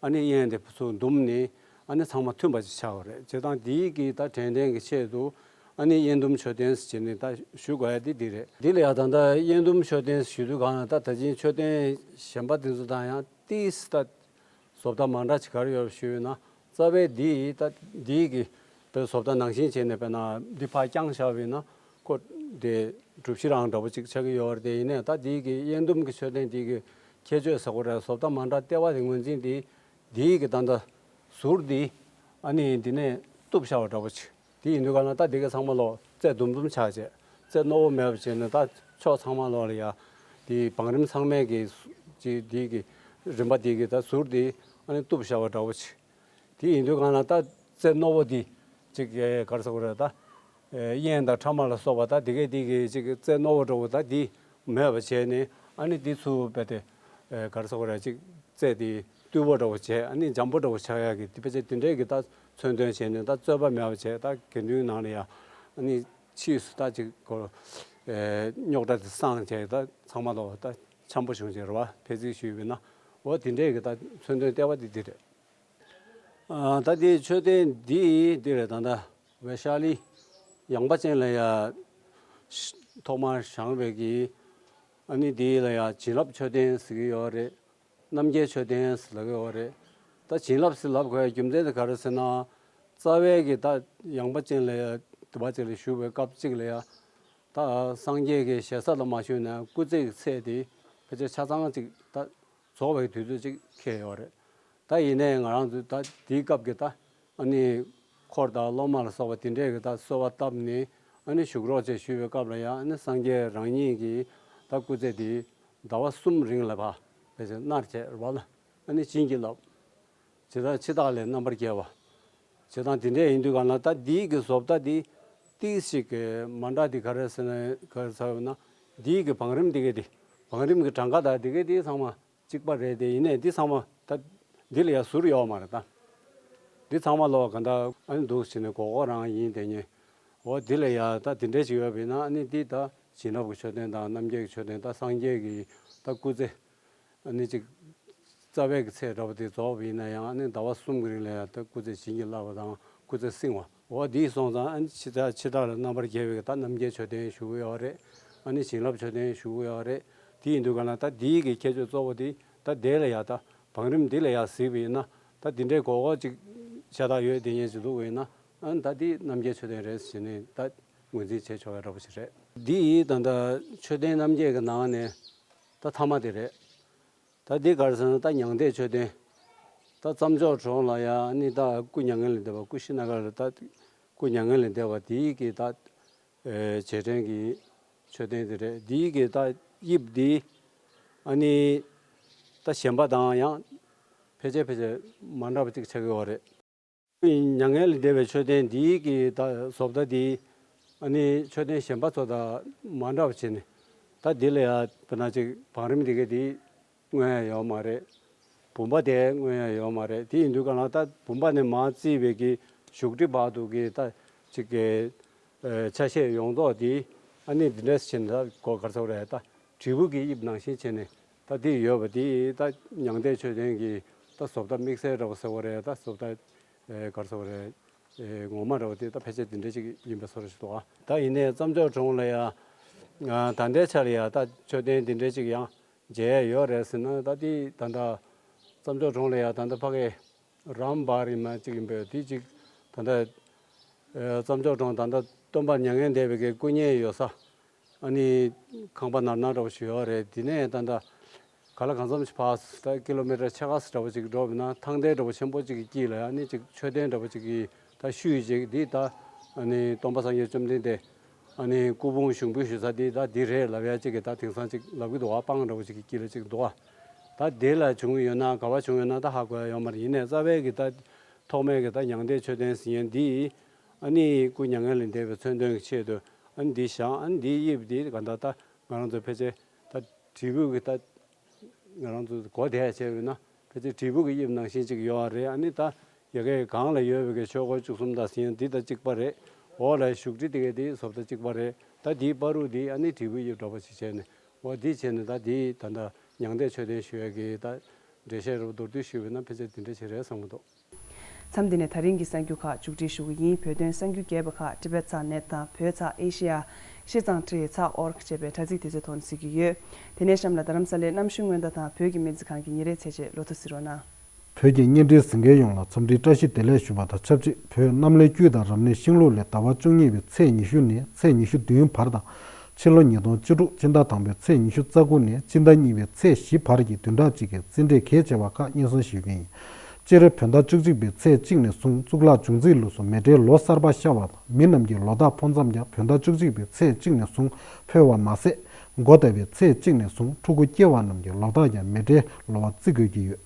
ཨ་ནི་དབྱེན་དེ་ཚུར་བཟླུམས་ནས་ཨ་ནི་ཚང་མ་མཐུན་པ་ཅིག་ཆགས་པ་རེད། བྱས་ཙང་དེའི་གི་ད་དྲན་རྟེན་གྱི་ཆེད་དུ་ཨ་ནི་དབྱེན་ཟླུམ་མཆོད་རྟེན་ཟེར་ནས་ད་ཞུ་དགོས་ཡ་དེ་འདི་རེད། འདི་ལ་ཡང་ད་ལྟ་དབྱེན་ཟླུམ་མཆོད་རྟེན་ཞུ་དུས་གང་ལ་ད་ད་ཅིང་མཆོད་རྟེན་གཞན་པ་དེ་ཚོ་དང་ཡང་ཏིས་ད་བཟོ་ལྟ་མ་འདྲ་ཅིག་ག་རེ་ཡོད་ཞུས་ན། རྩ་བའི་འདི་ད་འདིའི་གི་དཔེ་བཟོ་ལྟ་ནང་བཞིན་བྱས་ནས་དཔེར་ན་འདི་ཕར་བརྐྱངས་བཞག་པ་ཡིན་ན་ཁོ་དེ་གྲུ་བཞི་རང་འདྲ་པོ་ཅིག་ཆགས་ཀྱི་ཡོད་རེད་དེ། ཡིན་ནའི་ད་འདིའི་གི་དབྱེན་ཟླུམ་གྱི་མཆོད་རྟེན་འདིའི་གི་ཁྱད་ཆོས་ཟེར་དགོས་རེད། བཟོ་ལྟ་མ་འདྲ་ལྟེ་བ་དེ་ངོས་འཛིན་དེ་འདིའི་གི་ད་ལྟ་ཟུར་འདི་ཨ་ནི་འདི་ནས་གཏུབ་བཞག་པ་འདྲ་པོ་ཅིག་དེ་ཡིན་དུས་ག་ན་ད་འདི་གི་ཚང་མ་ལོག་རྩེ་ཟླུམ་ཟླུམ་ཆགས་བྱས། རྩེ་རྣོ་བོ་མེད་པ་བྱས་ནས་ད་ཕྱོགས་ཚང་མ་ལོག་ལ་ཡ་དེ་བང་རིམ་ཚང་མའི་གི་ཅིག་འདི་གི་རིམ་པ་འདི་གི་ད་ཟུར་འདི་ཨ་ནི་གཏུབ་བཞག་པ་འདྲ་པོ་ཅིག་དེ་ཡིན་དུས་གང་ལ་ད་རྩེ་རྣོ་བོ་འདི་ཅིག་ག་རེ་ཟེར་དགོས་རེད། ད་དབྱེན་དང་ཕྲ་མ་ལ་སོགས་པ་ད་འདི་གས་འདི་གི་ཅིག་རྩེ་རྣོ་བོ་འདྲ་བོ་ད་འདི་མེད་པ་བྱས་ནས་ཨ་ནི་འདི་ཚུར་རྦད་དེ་ག་རེ་ཟེར་དགོས་རེད། ཅིག་རྩེ་འདི་རྟུལ་པོ་འདྲ་བོ་བྱས། ཨ་ནི་འཇམ་པོ་འདྲ་བོ་ཆགས་ཡག་གི་འདི་ཕལ་ཆེར་འདི་འདྲས་ཀྱི་ད་མཚོན་དོན་བྱས་ནས་ད་རྩོད་པ་མེད་པ་བྱས། ད་དགེ་འདུན་ནང་ལ་ཡ་ཨ་ནི་ཕྱིས་སུ་ད་ཅིག་གོ་རྙོག་དྲ་དེ་སངས་བྱས། ད་ཚང་མ་ལོག་ད་འཆམ་པོ་བྱུང་བྱས་རེད་བ། ཕལ་ཆེར་ཞུས་པ་ཡིན་ན་འོ་འདི་འདྲས་ཀྱི་ད་མཚོན་དོན་ལྟེ་བ་འདི་འདི་རེད། ཨ། ད་འདི་མཆོད་རྟེན་འདི་འདི་རེད། ད་ལྟ་ཝེ་ཤ་ལི་ཡངས་པ་ཅན་ལ་ཡ་ཐོག་མར་བཞེངས་པའི་གི་ཨ་ནི་འདི་ལ་ཡ་བྱིན་རླབས་མཆོད་རྟེན་ཟེར་གྱི་ཡོད་རེད། རྣམ་རྒྱལ་མཆོད་རྟེན་ཟེར་ལབ་ཀྱི་ཡོད་རེད། ད་བྱིན་རླབས་ཟེར་ལབ་དགོས་ཡ་རྒྱུ་མཚན་དེ་ག་རེ་ཟེར་ན། རྩ་བའི་གི་ད་ཡངས་པ་ཅན་ལ་ཡ་དུ་བ་ཅིག་ལ་བཞུགས་པའི་སྐབས་གཅིག་ལ་ཡ་ད་སངས་རྒྱས་ཀྱི་ཞེ་ས་ལ་མ་བཞུགས་ན་སྐུ་ཚེ་གི་ཚད་དེ་ཕལ་ཆེར་ཆ་ཚང་ཅིག་ད་རྫོགས་པའི་དུས་ཚོད་ཅིག་འཁེལ་ཡོད་རེད། ད་ཡིན་ནའི་ང་རང་ཚོས་ད་དེའི་སྐབས་ཀྱི་ད་ཨ་ནི་འཁོར་དང་སློབ་མ་ལ་སོགས་པ་དེ་འདྲས་ཀྱི་ད་གསོལ་བ་བཏབ་ནས་ཨ་ནི་བཞུགས་རོགས་བྱས་ཞུས་པའི་སྐབས་ལ་ཡང་ཨ་ནི་སངས་རྒྱས་རང་ཉིད་ཀྱི་ད་སྐུ་ཚེ་དེ་ཟླ་བ་གསུམ་རིང་ལ་ཕར་ཕལ་ཆེར་མནར་བྱས་རེད་བ་ལ། ཨ་ནི་བྱིན་གྱིས་བརླབས། ཇི་ལྟར་འཆི་བདག་ལས་རྣམ་པར་རྒྱལ་བ། ཇི་ལྟར་དེ་འདྲས་ཡིན་དུས་གང་ལ་ད་དེའི་གི་བཟོ་ལྟ་དེ་ཏིག་ཞིག་གི་མ་འདྲ་དེ་ག་རེ་ཟེར་ན་ག་རེ་ཟེར་ན། དེའི་གི་བང་རིམ་དེ་གས་དེ་བང་རིམ་གྱི་གྲངས་ཀ་དང་དེ་གས་དེ་ཚང་མ་གཅིག་པ་རེད་དེ། ཡིན་ནའི་འདི་ཚང་མ་ད་འདི་ལ་ཡ་ཟུར་ཡོད་མ་རེད་ད། འདི་ཚང་མ་ལོག་ག་འདྲ་ཨ་ནི་འདུག་བྱས་ནས་གོ་གོ་རང་ཡིན་དེ་ཉེ། འོ་འདི་ལ་ཡ་ད་དེ་འདྲས་ཅིག་ཡོད་པ་ཡིན་ན་ཨ་ནི་འདི་ད་བྱིན་རླབས་ཀྱི་མཆོད་རྟེན་དང་རྣམ་རྒྱལ་གྱི་མཆོད་རྟེན། ད་སངས་རྒྱས་ཀྱི་ད་སྐུ་ཚེ་ཨ་ནི་ཅིག་རྩ་བའི་གི་ཚད་འདྲ་པོ་དེ་རྫོགས་པ་ཡིན་ན་ཡང་ཨ་ནི་ཟླ་བ་གསུམ་གྱི་རིང་ལ་ཡ་ད་སྐུ་ཚེ་བྱིན་གྱིས་བརླབས་པ་དང་སྐུ་ཚེ་བསྲིང་བ། འོ་འདི་སོང་ཙང་ཨ་ནི་འཆི་བདག་འཆི་བདག་ལ་རྣམ་པར་རྒྱལ་བའི་ད་རྣམ་རྒྱལ་མཆོད་རྟེན་བཞུགས་ཡོད་རེད། ཨ་ནི་བྱིན་རླབས་མཆོད་རྟེན་བཞུགས་ཡོད་རེད། དེ་ཡིན་དུས་ག་ལ་ད་འདིའི་གི་ཁྱད་ཆོས་གཙོ་བོ་དེ་ད་དེ་ལ་ཡ་ད་བང་རིམ་འདི་ལ་ཡ་གཟིགས་པ་ཡིན་ན་ད་འདི་འདྲའི་གོ་གོ་ཅིག་ཤ་སྟག་ཡོད་དེ་ཉེ་ཅིག་འདུག་པ་ཡིན་ན་ཨ་ནི་ད་འདི་རྣམ་རྒྱལ་མཆོད་རྟེན་རེད་ཟེར་ནས་ད་ངོས་འཛིན་བྱེད་ཆོག་པའི་འདྲ་པོ་ཞིག་རེད། འདི་ཡི་ད་ད་མཆོད་རྟེན་རྣམ་རྒྱལ་གི་ནང་ནས་ད་མཐའ་མ་དེ་རེད། ད་འདི་ག་རེ་ཟེར་ན་ད་མྱང་འདས་མཆོད་རྟེན། ད་རྩྭ་མཆོག་གྲོང་ལ་ཡ་ཨ་ནི་ད་སྐུ་མྱ་ངན་ལས་འདས་པ་སྐུ་ཤི་ན་ག་ལ་ད་སྐུ་མྱ་ངན་ལས་འདས་པ་དེའི་གི་ད་ཨེ་རྗེས་དྲན་གྱི་མཆོད་རྟེན་དེ་རེད། འདིའི་གི་ད་དབྱིབས་འདི་ཨ་ནི་ད་གཞན་པ་དང་ཡང་ཕལ་ཆེར་ཕལ་ཆེར་མ་འདྲ་བ་ཅིག་ཆགས་ཀྱི་ཡོད་རེད། མྱ་ངན་ལས་འདས་པའི་མཆོད་རྟེན་འདིའི་གི་ད་བཟོ་ལྟ་འདི་ཨ་ནི་མཆོད་རྟེན་གཞན་པ་ཚོ་དང་མ་འདྲ་བ་བྱས་ནས་ད་འདི་ལ་ཡ་དཔེར་ན་ཅིག་བང་རིམ་འདི་ག་འདི་མངོན་ཡ་ཡོད་མ་རེད། བུམ་པ་དེ་མངོན་ཡ་ཡོད་མ་རེད། དེ་ཡིན་དུས་ག་ལ་ད་བུམ་པ་ནས་མར་བརྩིས་པའི་གི་བཞུགས་ཁྲི་བར་དུ་གི་ད་ཅིག་གི་ཨེ་ཆ་ཤས་ཡོངས་རྫོགས་དེ་ཨ་ནི་འདི་འདྲས་བྱས་ནས་ད་གོ་ག་རེ་ཟེར་དགོས་རེད། ད་དྲིལ་བུ་གི་དབྱིབས་ནང་བཞིན་བྱས་ནས་ད་འདི་ཡོད་པ་དེ་ད་མྱང་འདས་མཆོད་རྟེན་གྱི་ད་བཟོ་ལྟ་དམིགས་བསལ་འདྲ་བོ་ཟེར་དགོས་རེད། ད་བཟོ་ལྟ་ཨེ་ག་རེ་ཟེར་དགོས་རེད། ཨེ་ངོ་མ་འདྲ་བོ་དེ་ད་ཕལ་ཆེར་འདི་འདྲས་ཅིག་ཡིན་པའི་བཟོ་འདྲ་ཞིག་འདུག་ཨ། ད་ཡིན་ནའི་རྩྭ་མཆོག་གྲོང་ལ་ཡ་ད་ལྟའི་ཆ་ལ་ཡ་ད་མཆོད་རྟེན་འདི་འདྲས་ཅིག་ཡང་ མཇལ་ཡས་ཡོད་རེད་ཟེར་ན། ད་དེ་ད་ལྟ་རྩྭ་མཆོག་གྲོང་ལ་ཡ་ད་ལྟ་ཕ་གི་རམ་བྷ་རི་མ་གཅིག་ཡིན་པས། དེ་གཅིག་ད་ལྟ་རྩྭ་མཆོག་གྲོང་ད་ལྟ་སྟོན་པ་མྱ་ངན་འདས་པའི་གི་སྐུ་བརྙན་ཡོད་ས། ཨ་ནི་ཁང་པ་ནར་ནར་འདྲ་བོ་ཞིག་ཡོད་རེད། དེ་ནས་ད་ལྟ་ག་ལ་གང་འཚམ་ཞིག་ཕར་ད་ཀི་ལོ་མི་ཊར་ཕྱེད་ཀ་ཙམ་འདྲ་བོ་ཅིག་འགྲོ་བ་ཡིན་ན་ཐང་མདའ་འདྲ་བོ་ཆེན་པོ་ཅིག་གི་དཀྱིལ་ལ་ཨ་ནི་ཅིག་མཆོད་རྟེན་འདྲ་བོ་ཅིག་གི་ད་ཤུལ་ཅིག་འདི་ད་ཨ་ནི་སྟོན་པ་སངས་རྒྱས་བཅོམ་ལྡན་འདས་ཨ་ནི་སྐུ་ཕུང་ཞུགས་འབུལ་ཞུ་ས་འདི་ད་འདི་རེད་ལབ་ཡ་ཅིག་གི་ད་དེང་སང་ཅིག་ལབ་གི་འདུག་བ། སྤང་འདྲ་བོ་ཅིག་གི་དཀྱིལ་ལ་ཅིག་འདུག་བ། ད་དེ་ལ་བྱུང་ཡོད་ན་ག་བ་བྱུང་ཡོད་ན་ད་ཧ་གོ་ཡ་ཡོད་མ་རེད། ཡིན་ནའི་རྩ་བའི་གི་ད་ཐོག་མའི་གི་ད་མྱང་འདས་མཆོད་རྟེན་ཟེར་ཡ་འདི་ཨ་ནི་སྐུ་མྱ་ངན་ལས་འདས་པའི་མཚོན་དོན་གྱི་ཆེད་དུ་ཨ་ནི་འདི་བཞེངས། ཨ་ནི་འདིའི་དབྱིབས་འདི་ག་ད་ད་ང་རང་ཚོ་ཕལ་ཆེར་ད་དྲིལ་བུ་གི་ད་ང་རང་ཚོ་གོ་བདེ་བྱས་ཡོད་ན་ཕལ་ཆེར་དྲིལ་བུ་གི་དབྱིབས་ནང་བཞིན་ཅིག་ཡོད་རེད། ཨ་ནི་ད་ཡ་གའི་སྒང་ལ་ཡོད་པའི་གི་ཆོས་འཁོར་བཅུ་གསུམ་དང་ཟིན་འདི་དང་གཅིག་པ་རེད། འོག་ལ་བཞུགས་ཁྲི་དེ་གའི་དེ་བཟོ་ལྟ་གཅིག་པ་རེད། ད་དེའི་བར་དུ་དེ་ཨ་ནི་དྲིལ་བུའི་དབྱིབས་འདྲ་པོ་ཞིག་བྱས་ནས་འོ་དེ་བྱས་ནས་ད་དེའི་ད་ལྟ་མྱང་འདས་མཆོད་རྟེན་ཞུ་ཡ་གི་ད་འགྲེལ་བཤད་རུ་མདོར་བསྡུས་ཞུས་པ་ན་ཕལ་ཆེར་དེ་འདྲ་ཞིག་རེད་བསམ་གྱི་འདུག། མཚམས་འདི་ནས་ད་རིང་གི་གསར་འགྱུར་ཁག་མཇུག་སྒྲིལ་ཞུ་གི་ཡིན། བོད་དོན་གསར་འགྱུར་རྒྱས་པ་ཁག་Tibet Satnet དང་བོད་ཚགས་ཨེ་ཤི་ཡ། ཤེས་ཙང་ཁྲི་ཚགས་ཨོར་ཅེས་པའི་དྲ་ཚིགས་དེ་ཚོའི་ཐོག་ནས་གཟིགས་ཀྱི་ཡོད། དེ་ནས་གཤམ་ལ་རྡ་རམ་ས་ལའི་གནམ་གཤིས་སྔོན་བརྡ་དང་བོད་ཀྱི་སྨན་རྩིས་ཁང་གི་ཉིན་རེའི་ཚེས་ཆེན་ལོ་ཐོ་གཟིགས་རོགས་གནང་། བོད་ཀྱི་བརྙན་འཕྲིན་གཟིགས་མཁན་ཡོངས་ལ་འཚམས་འདྲིའི་བཀྲ་ཤིས་བདེ་ལེགས་ཞུ་བ་དང་ཆབས་ཅིག་བོད་གནམ་ལོའི་དཀྱུས་དང་རབ་གནས་ཤིང་ལུག་ལོའི་ཟླ་བ་བཅུ་གཉིས་པའི་ཚེས་ཉི་ཤུ་ནས་ཚེས་ཉི་ཤུ་བདུན་བར་དང་། ཕྱི་ལོ་ཉིས་སྟོང་བཅུ་དྲུག་སྤྱི་ཟླ་དང་པོའི་ཚེས་ཉི་ཤུ་རྩ་དགུ་ནས་སྤྱི་ཟླ་གཉིས་པའི་ཚེས་བཞི་བར་གྱི་བདུན་ཕྲག་གཅིག་གི་རྩིས་འབྲས་གལ་ཆེ་བ་ཁག་སྙན་སེང་ཞུ་རྒྱུ་ཡིན། སྤྱིར་བོད་ཟླ་བཅུ་གཅིག་པའི་ཚེས་གཅིག་ནས་བཟུང་གཙུག་ལག་འབྱུང་རྩིས་ལུགས་སུ་མེ་སྤྲེལ་ལོ་གསར་པ་ཤར་བ་དང་། མི་རྣམས་ཀྱིས་ལོ་རྟགས་འཕོ་མཚམས་ཀྱང་བོད་ཟླ་བཅུ་གཅིག་པའི་ཚེས་གཅིག་ནས་བཟུང་འཕོ་བ་མ་ཟད། མགོ་ཟླ་བའི་ཚེས་གཅིག་ནས་བཟུང་ཕྲུ་གུ་སྐྱེ་བ་རྣམས་ཀྱི་ལོ་རྟགས་ཀྱང་མེ་སྤྲེལ་ལོ་བ་བརྩི་དགོས་ཀྱི་ཡོད།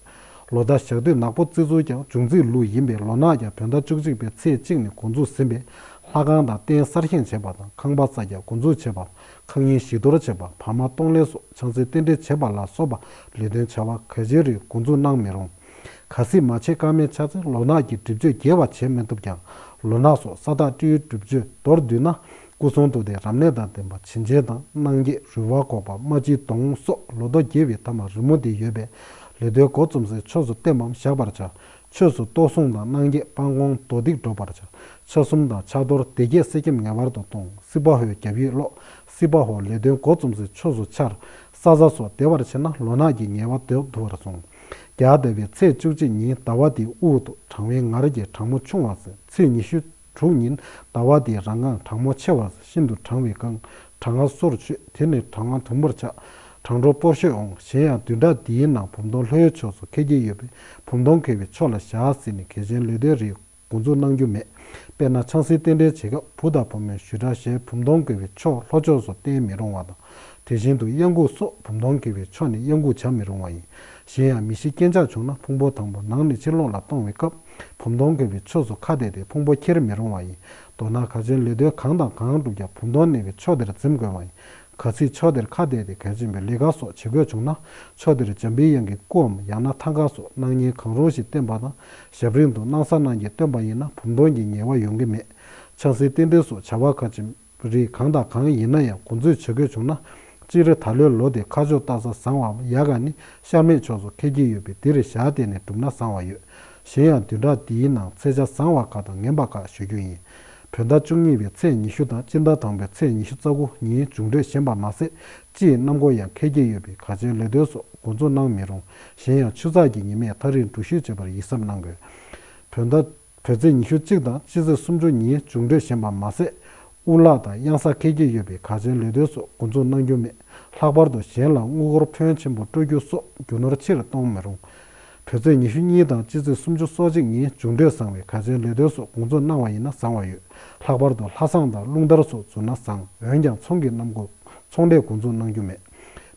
ལོ་ཟླ་ཞག་དུས་ནག་པོ་བརྩི་ཚུལ་ཀྱང་འབྱུང་རྩིས་ལུགས་ཡིན་པས། ལོ་ནག་ཀྱང་བོད་ཟླ་བཅུ་གཅིག་པའི་ཚེས་གཅིག་ནས་འགོ་འཛུགས་ཟིན་པས། ལྷ་ཁང་དང་རྟེན་གསར་བཞེངས་བྱེད་པ་དང་། ཁང་པ་གསར་རྒྱག་འགོ་འཛུགས་བྱེད་པ། ཁང་རྙིང་བཞི་གཏོར་བྱེད་པ། བར་མ་གཏོང་ལེན་སོགས་ཕྱག་འཚལ་རྟེན་འབྲེལ་བྱེད་པ་ལ་སོགས་པ་ལས་དོན་བྱ་བ་གལ་ཆེ་རིགས་འགོ་འཛུགས་གནང་མི་རུང་། གལ་སྲིད་མ་བྱེད་ཀ་མེད་ཆགས་ཚེ་ལོ་ནག་གི་སྒྲིབ་གཅོད་རྒྱས་པ་བྱེད་མི་ཐུབ་ཀྱང་། ལོ་ནག་སོགས་ས་བདག་སྤྲེའུའི་སྒྲིབ་གཅོད་མདོར་བསྡུས་ན། སྐུ་གསུང་ཐུགས་ཏེ་རབ་གནས་དང་ལྡན་པ་བྱིན་ཆེན་དང་སྣང་བརྒྱད་རུས་པ་འགོག་པ་རྨ་འབྱིན་གདོང་སོགས་ལོ་ཐོ་རྒྱས་པའི་ཐ་མ་རི་མོ་དེ་ཡོད་པས། ལས་དོན་འགོ་རྩོམ་སའི་ཕྱོགས་སུ་གཏན་པའམ་བཞག་པར་བྱ། ཆོས་སུ་གཏོར་སྲུང་དང་སྣང་བརྒྱད་སྤང་སྐོང་མདོ་སྡིག་སྒྲུབ་པར་བྱ། ཆ་གསུམ་དང་ཕྱག་རྡོར་སྡེ་བརྒྱད་གསེར་སྐྱེམས་ངེས་པར་དུ་གཏོང་། སྲིད་པ་ཧོའི་རྒྱབ་ཡིག་ཀློག། སྲིད་པ་ཧོ་ལས་དོན་འགོ་རྩོམ་སའི་ཕྱོགས་སུ་འཆར། ས་ཟ་སོགས་བདེ་བར་བྱེད་ན་ལོ་ནག་གི་ཉེས་པ་ཟློག་ཐུབ་པར་གསུངས། རྒྱ་ཟླ་བའི་ཚེས་བཅུ་གཅིག་ཉིན་ཟླ་བ་དེའི་དབུ་ཐོག་གྲང་བའི་ངར་གྱིས་གྲང་མོ་ཆུང་བ་ཟེར། ཚེས་ཉི་ཤུ་དྲུག་ཉིན་ཟླ་བ་དེའི་རང་ངང་གྲང་མོ་ཆེ་བ་ཟེར། ཤིན་ཏུ་གྲང་བའི་སྐབས་གྲང་ངར་སོར་ཆུད། དེ་ནི་གྲང་ངར་དུམ་བུར་ཆགས། གྲང་དྲོ་སྤོར་ཤོས་འོང་། གཞན་ཡང་བདུན་ཕྲག་འདིའི་ནང་བུམ་སྟོང་ལྷོའི་ཕྱོགས་སུ་འཁེལ་གྱི་ཡོད་པས། བུམ་སྟོང་འཁེལ་བའི་ཕྱོགས་ལ་བཞག་ཟེར་ནས་གལ་ཆེན་ལས་དོན་རིགས་འགོ་འཛུགས་གནང་རྒྱུ་མེད། དཔེར་ན་ཆང་སའི་རྟེན་འབྲེལ་བྱེད་སྐབས་བུ་དང་བུ་མོའི་ཞུ་དག་ཞལ་བུམ་སྟོང་འཁེལ་བའི་ཕྱོགས་ལྷོ་ཕྱོགས་སུ་བསྟན་མི་རུང་བ་དང་། དེ་བཞིན་དུ་གཡང་འགུགས་སོགས་བུམ་སྟོང་འཁེལ་བའི་ཕྱོགས་ནས་གཡང་འགུགས་བྱ་མི་རུང་བ་ཡིན། གཞན་ཡང་མི་ཤི་རྐྱེན་ཆག་བྱུང་ན་ཕུང་པོ་དང་པོ་ནང་ནས་ཕྱི་ལོགས་ལ་གཏོང་བའི་སྐབས་བུམ་སྟོང་འཁེལ་བའི་ཕྱོགས་སུ་ཁ་གཏད་དེ་ཕུང་པོ་འཁྱེར་མི་རུང་བ་ཡིན། མདོར་ན་གལ་ཆེན་ལས་དོན་གང་དང་གང་བསྒྲུབ་ཀྱང་བུམ་སྟོང་གནས་པའི་ཕྱོགས་དེར་འཛེམ་དགོས་པ་ཡིན། གལ་སྲིད་ཕྱོགས་དེར་ཁ་གཏད་དེ་གལ་ཆེན་པོའི་ལས་ཀ་སོགས་བྱེད་དགོས་བྱུང་ན། ཕྱོགས་དེར་འཇམ་པའི་དབྱངས་ཀྱི་སྐུའམ་ཡང་ན་ཐང་ཀ་སོགས་སྣང་བརྙན་གང་རུང་ཞིག་བསྟན་པ་དང་། ཞབས་རིམ་དུ་སྣང་ས་སྣང་བརྒྱད་བསྟན་པ་ཡིན་ན་བུམ་སྟོང་གི་ཉེས་པ་ཡོང་གི་མེད། ཆང་སའི་རྟེན་འབྲེལ་སོགས་བྱ་བ་ཁ་ཆེམས་རིགས་གང་དང་གང་ཡིན་ན་ཡང་འགོ་འཛུགས་བྱེད་དགོས་བྱུང་ན། སྤྱིར་ད་ལོའི་ལོ་དེ་ཁ་ཕྱོགས་ལྟ་ས་བཟང་བའམ་ཡག་ག་ནི་ཤར་མེད་ཕྱོགས་སུ་འཁེལ་གྱི་ཡོད་པས་དེར་ཞལ་གཏད་ནས་བསྒྲུབས་ན་བཟང་བ་ཡོད། གཞན་ཡང་བདུན་ཕྲག་འདིའི་ནང་ཚེས་ཆ་བཟང་བ་ཁག་དང་ངན་པ་ཁག་ཞུ་རྒྱུ་ཡིན། བོད་ཟླ་བཅུ་གཉིས་པའི་ཚེས་ཉི་ཤུ་དང་སྤྱི་ཟླ་དང་པོའི་ཚེས་ཉི་ཤུ་རྩ་དགུ་ཉིན་འབྱུང་འཕྲོད་ཞན་པ་མ་ཟད། སྤྱིའི་གནམ་སྒོ་ཡང་འཁེལ་གྱི་ཡོད་པས་གལ་ཆེན་ལས་དོན་སོགས་འགོ་འཛུགས་གནང་མི་རུང་། གཞན་ཡང་ཆུ་ཚགས་ཀྱི་ཉི་མས་ཐག་རིང་འགྲུལ་བཞུད་བྱེད་པར་ཡིད་གཟབ་གནང་དགོས། བོད་ཟླ། བོད་ཚེས་ཉི་ཤུ་གཅིག་དང་སྤྱི་ཚེས་སུམ་ཅུ་ཉིན་འབྱུང་འཕྲོད་ཞན་པ་མ་ཟད། དབུ་ལག་དང་གཡང་ས་འཁེལ་གྱི་ཡོད་པས་གལ་ཆེན་ལས་དོན་སོགས་འགོ་འཛུགས་གནང་རྒྱུ་མེད། ལྷག་པར་དུ་གཞན་ལ་དངུལ་སྒོར་ཕོན་ཆེན་པོ་སྤྲོད་རྒྱུ་སོགས་རྒྱུ་ནོར་ཕྱིར་གཏོང་མི་རུང་། བོད་ཚེས་ཉི་ཤུ་གཉིས་དང་སྤྱི་ཚེས་སུམ་ཅུ་སོ་གཅིག་ཉིན་འབྱུང་འཕྲོད་བཟང་བས་གལ་ཆེན་ལས་དོན་སོགས་འགོ་འཛུགས་གནང་བ་ཡིན་ན་བཟང་བ་ཡོད། ལྷག་པར་དུ་ལྷ་བསང་དང་རླུང་དར་སོགས་འཛུགས་ན་བཟང་། འོན་ཀྱང་ཚོང་གི་གནམ་སྒོ། ཚོང་ལས་འགོ་འཛུགས་གནང་རྒྱུ་མེད།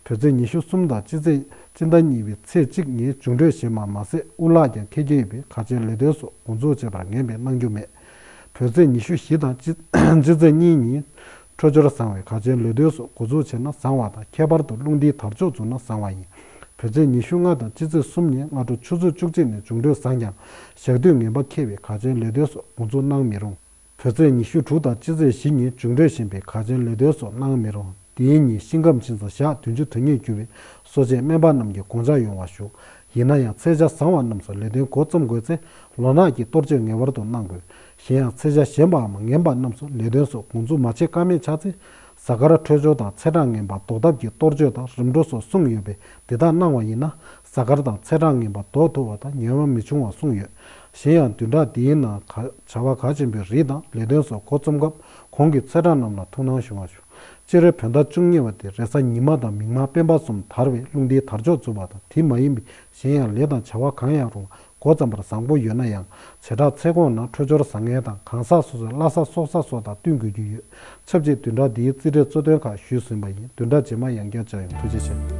བོད་ཚེས་ཉི་ཤུ་གསུམ་དང་སྤྱི་ཚེས་སྤྱི་ཟླ་གཉིས་པའི་ཚེས་གཅིག་ཉིན་འབྱུང་འཕྲོད་ཞན་པ་མ་ཟད་དབུ་ལག་ཀྱང་འཁེལ་གྱི་ཡོད་པས་གལ་ཆེན་ལས་དོན་སོགས་འགོ་འཛུགས་བྱེད་པར་ངན་པས་གནང་རྒྱུ་མེད། བོད་ཚེས་ཉི་ཤུ་བཞི་དང་སྤྱི་སྤྱི་ཚེས་གཉིས་ཉིན་འཕྲོད་སྦྱོར་བཟང་བས་གལ་ཆེན་ལས་དོན་སོགས་འགོ་འཛུགས་བྱས་ན་བཟང་བ་དང་། ཁྱད་པར་དུ་རླུང་རྟའི་དར་ལྕོག་འཛུགས་ན་བཟང་བ་ཡིན། བོད་ཚེས་ཉི་ཤུ་ལྔ་དང་སྤྱི་ཚེས་གསུམ་ཉིན་སྔ་དྲོ་ཆུ་ཚོད་བཅུ་གཅིག་ནས་འབྱུང་འཕྲོད་བཟང་ཀྱང་ཞག་དུས་ངན་པ་འཁེལ་བས་གལ་ཆེན་ལས་དོན་སོགས་འགོ་འཛུགས་གནང་མི་རུང་། བོད་ཚེས་ཉི་ཤུ་དྲུག་དང་སྤྱི་ཚེས་བཞི་ཉིན་འབྱུང་འཕྲོད་ཞན་པས་གལ་ཆེན་ལས་དོན་སོགས་གནང་མི་རུང་། དེའི་ཉིན་ཤིང་སྒམ་ཕྱིན་ཚེ་ཞག་བདུན་ཅུ་དོན་གཉིས་རྒྱུ་བས་གསོ་དཔྱད་སྨན་པ་རྣམས་ཀྱིས་དགོངས་འཇགས་ཡོང་བ་ཞུ། ཡིན་ན་ཡང་ཚེས་ཆ་བཟང་བ་རྣམས་སུ་ལས་དོན་འགོ་རྩོམ་དགོས་ཚེ་ལོ་ནག་གི་གཏོར་བཅོས་ངེས་པར་དུ་གནང་དགོས། གཞན་ཡང་ཚེས་ཆ་ཞན་པའམ་ངན་པ་རྣམས་སུ་ལས་དོན་སོགས་འགོ་འཛུགས་མ་བྱེད་ཀ་མེད་ཆགས་ཚེ་ གཟའ་སྐར་འཕྲོད་སྦྱོར་དང་ཚེས་གྲངས་ངན་པ་ཟློག་ཐབས་ཀྱི་གཏོར་མཆོད་དང་རིམ་གྲོ་སོགས་གསུངས་ཡོད་པས། འདི་དག་གནང་བ་ཡིན་ན་གཟའ་སྐར་དང་ཚེས་གྲངས་ངན་པ་ཟློག་ཐུབ་པ་དང་ཉེས་པ་མི་འབྱུང་བ་གསུངས་ཡོད། གཞན་ཡང་བདུན་ཕྲག་འདིའི་ནང་བྱ་བ་གལ་ཆེན་པོའི་རིགས་དང་ལས་དོན་སོགས་འགོ་རྩོམ་སྐབས་གོང་གི་ཚེས་གྲངས་རྣམས་ལ་ཐུགས་སྣང་ཞུ་བ་ཞུ། སྤྱི་རེས་བོད་ཟླ་བཅུ་གཉིས་པ་སྟེ་རེས་གཟའ་ཉི་མ་དང་མིག་དམར་སྤེན་པ་གསུམ་དར་བས་རླུང་རྟའི་དར་ལྕོག་འཛུགས་པ་དང་དེ་མ་ཡིན་པའི་གཞན་ཡང་ལས་དང་བྱ་བ་གང་ཡང་རུང་འགོ་བརྩམ་པར་བཟང་པོ་ཡོད་ན་ཡང་། བྱེ་བྲག་ཚེས་གོང་ན་འཕྲོད་སྦྱོར་བཟང་ངན་དང་གང་ཟག་སོ་སོའི་བླ་གཟའ་སྲོག་གཟའ་སོགས་དང་བསྟུན་དགོས་ཀྱི་ཡོད། ཆབས་ཅིག་བདུན་ཕྲག་འདིའི་རྩིས་འབྲས་གཙོ་དོན་ཁག་ཞུས་ཟིན་པ་ཡིན། བདུན་ཕྲག་རྗེས་མ་ཡང་བསྐྱར་མཇལ་ཡོང་། ཐུགས་རྗེ་ཆེ།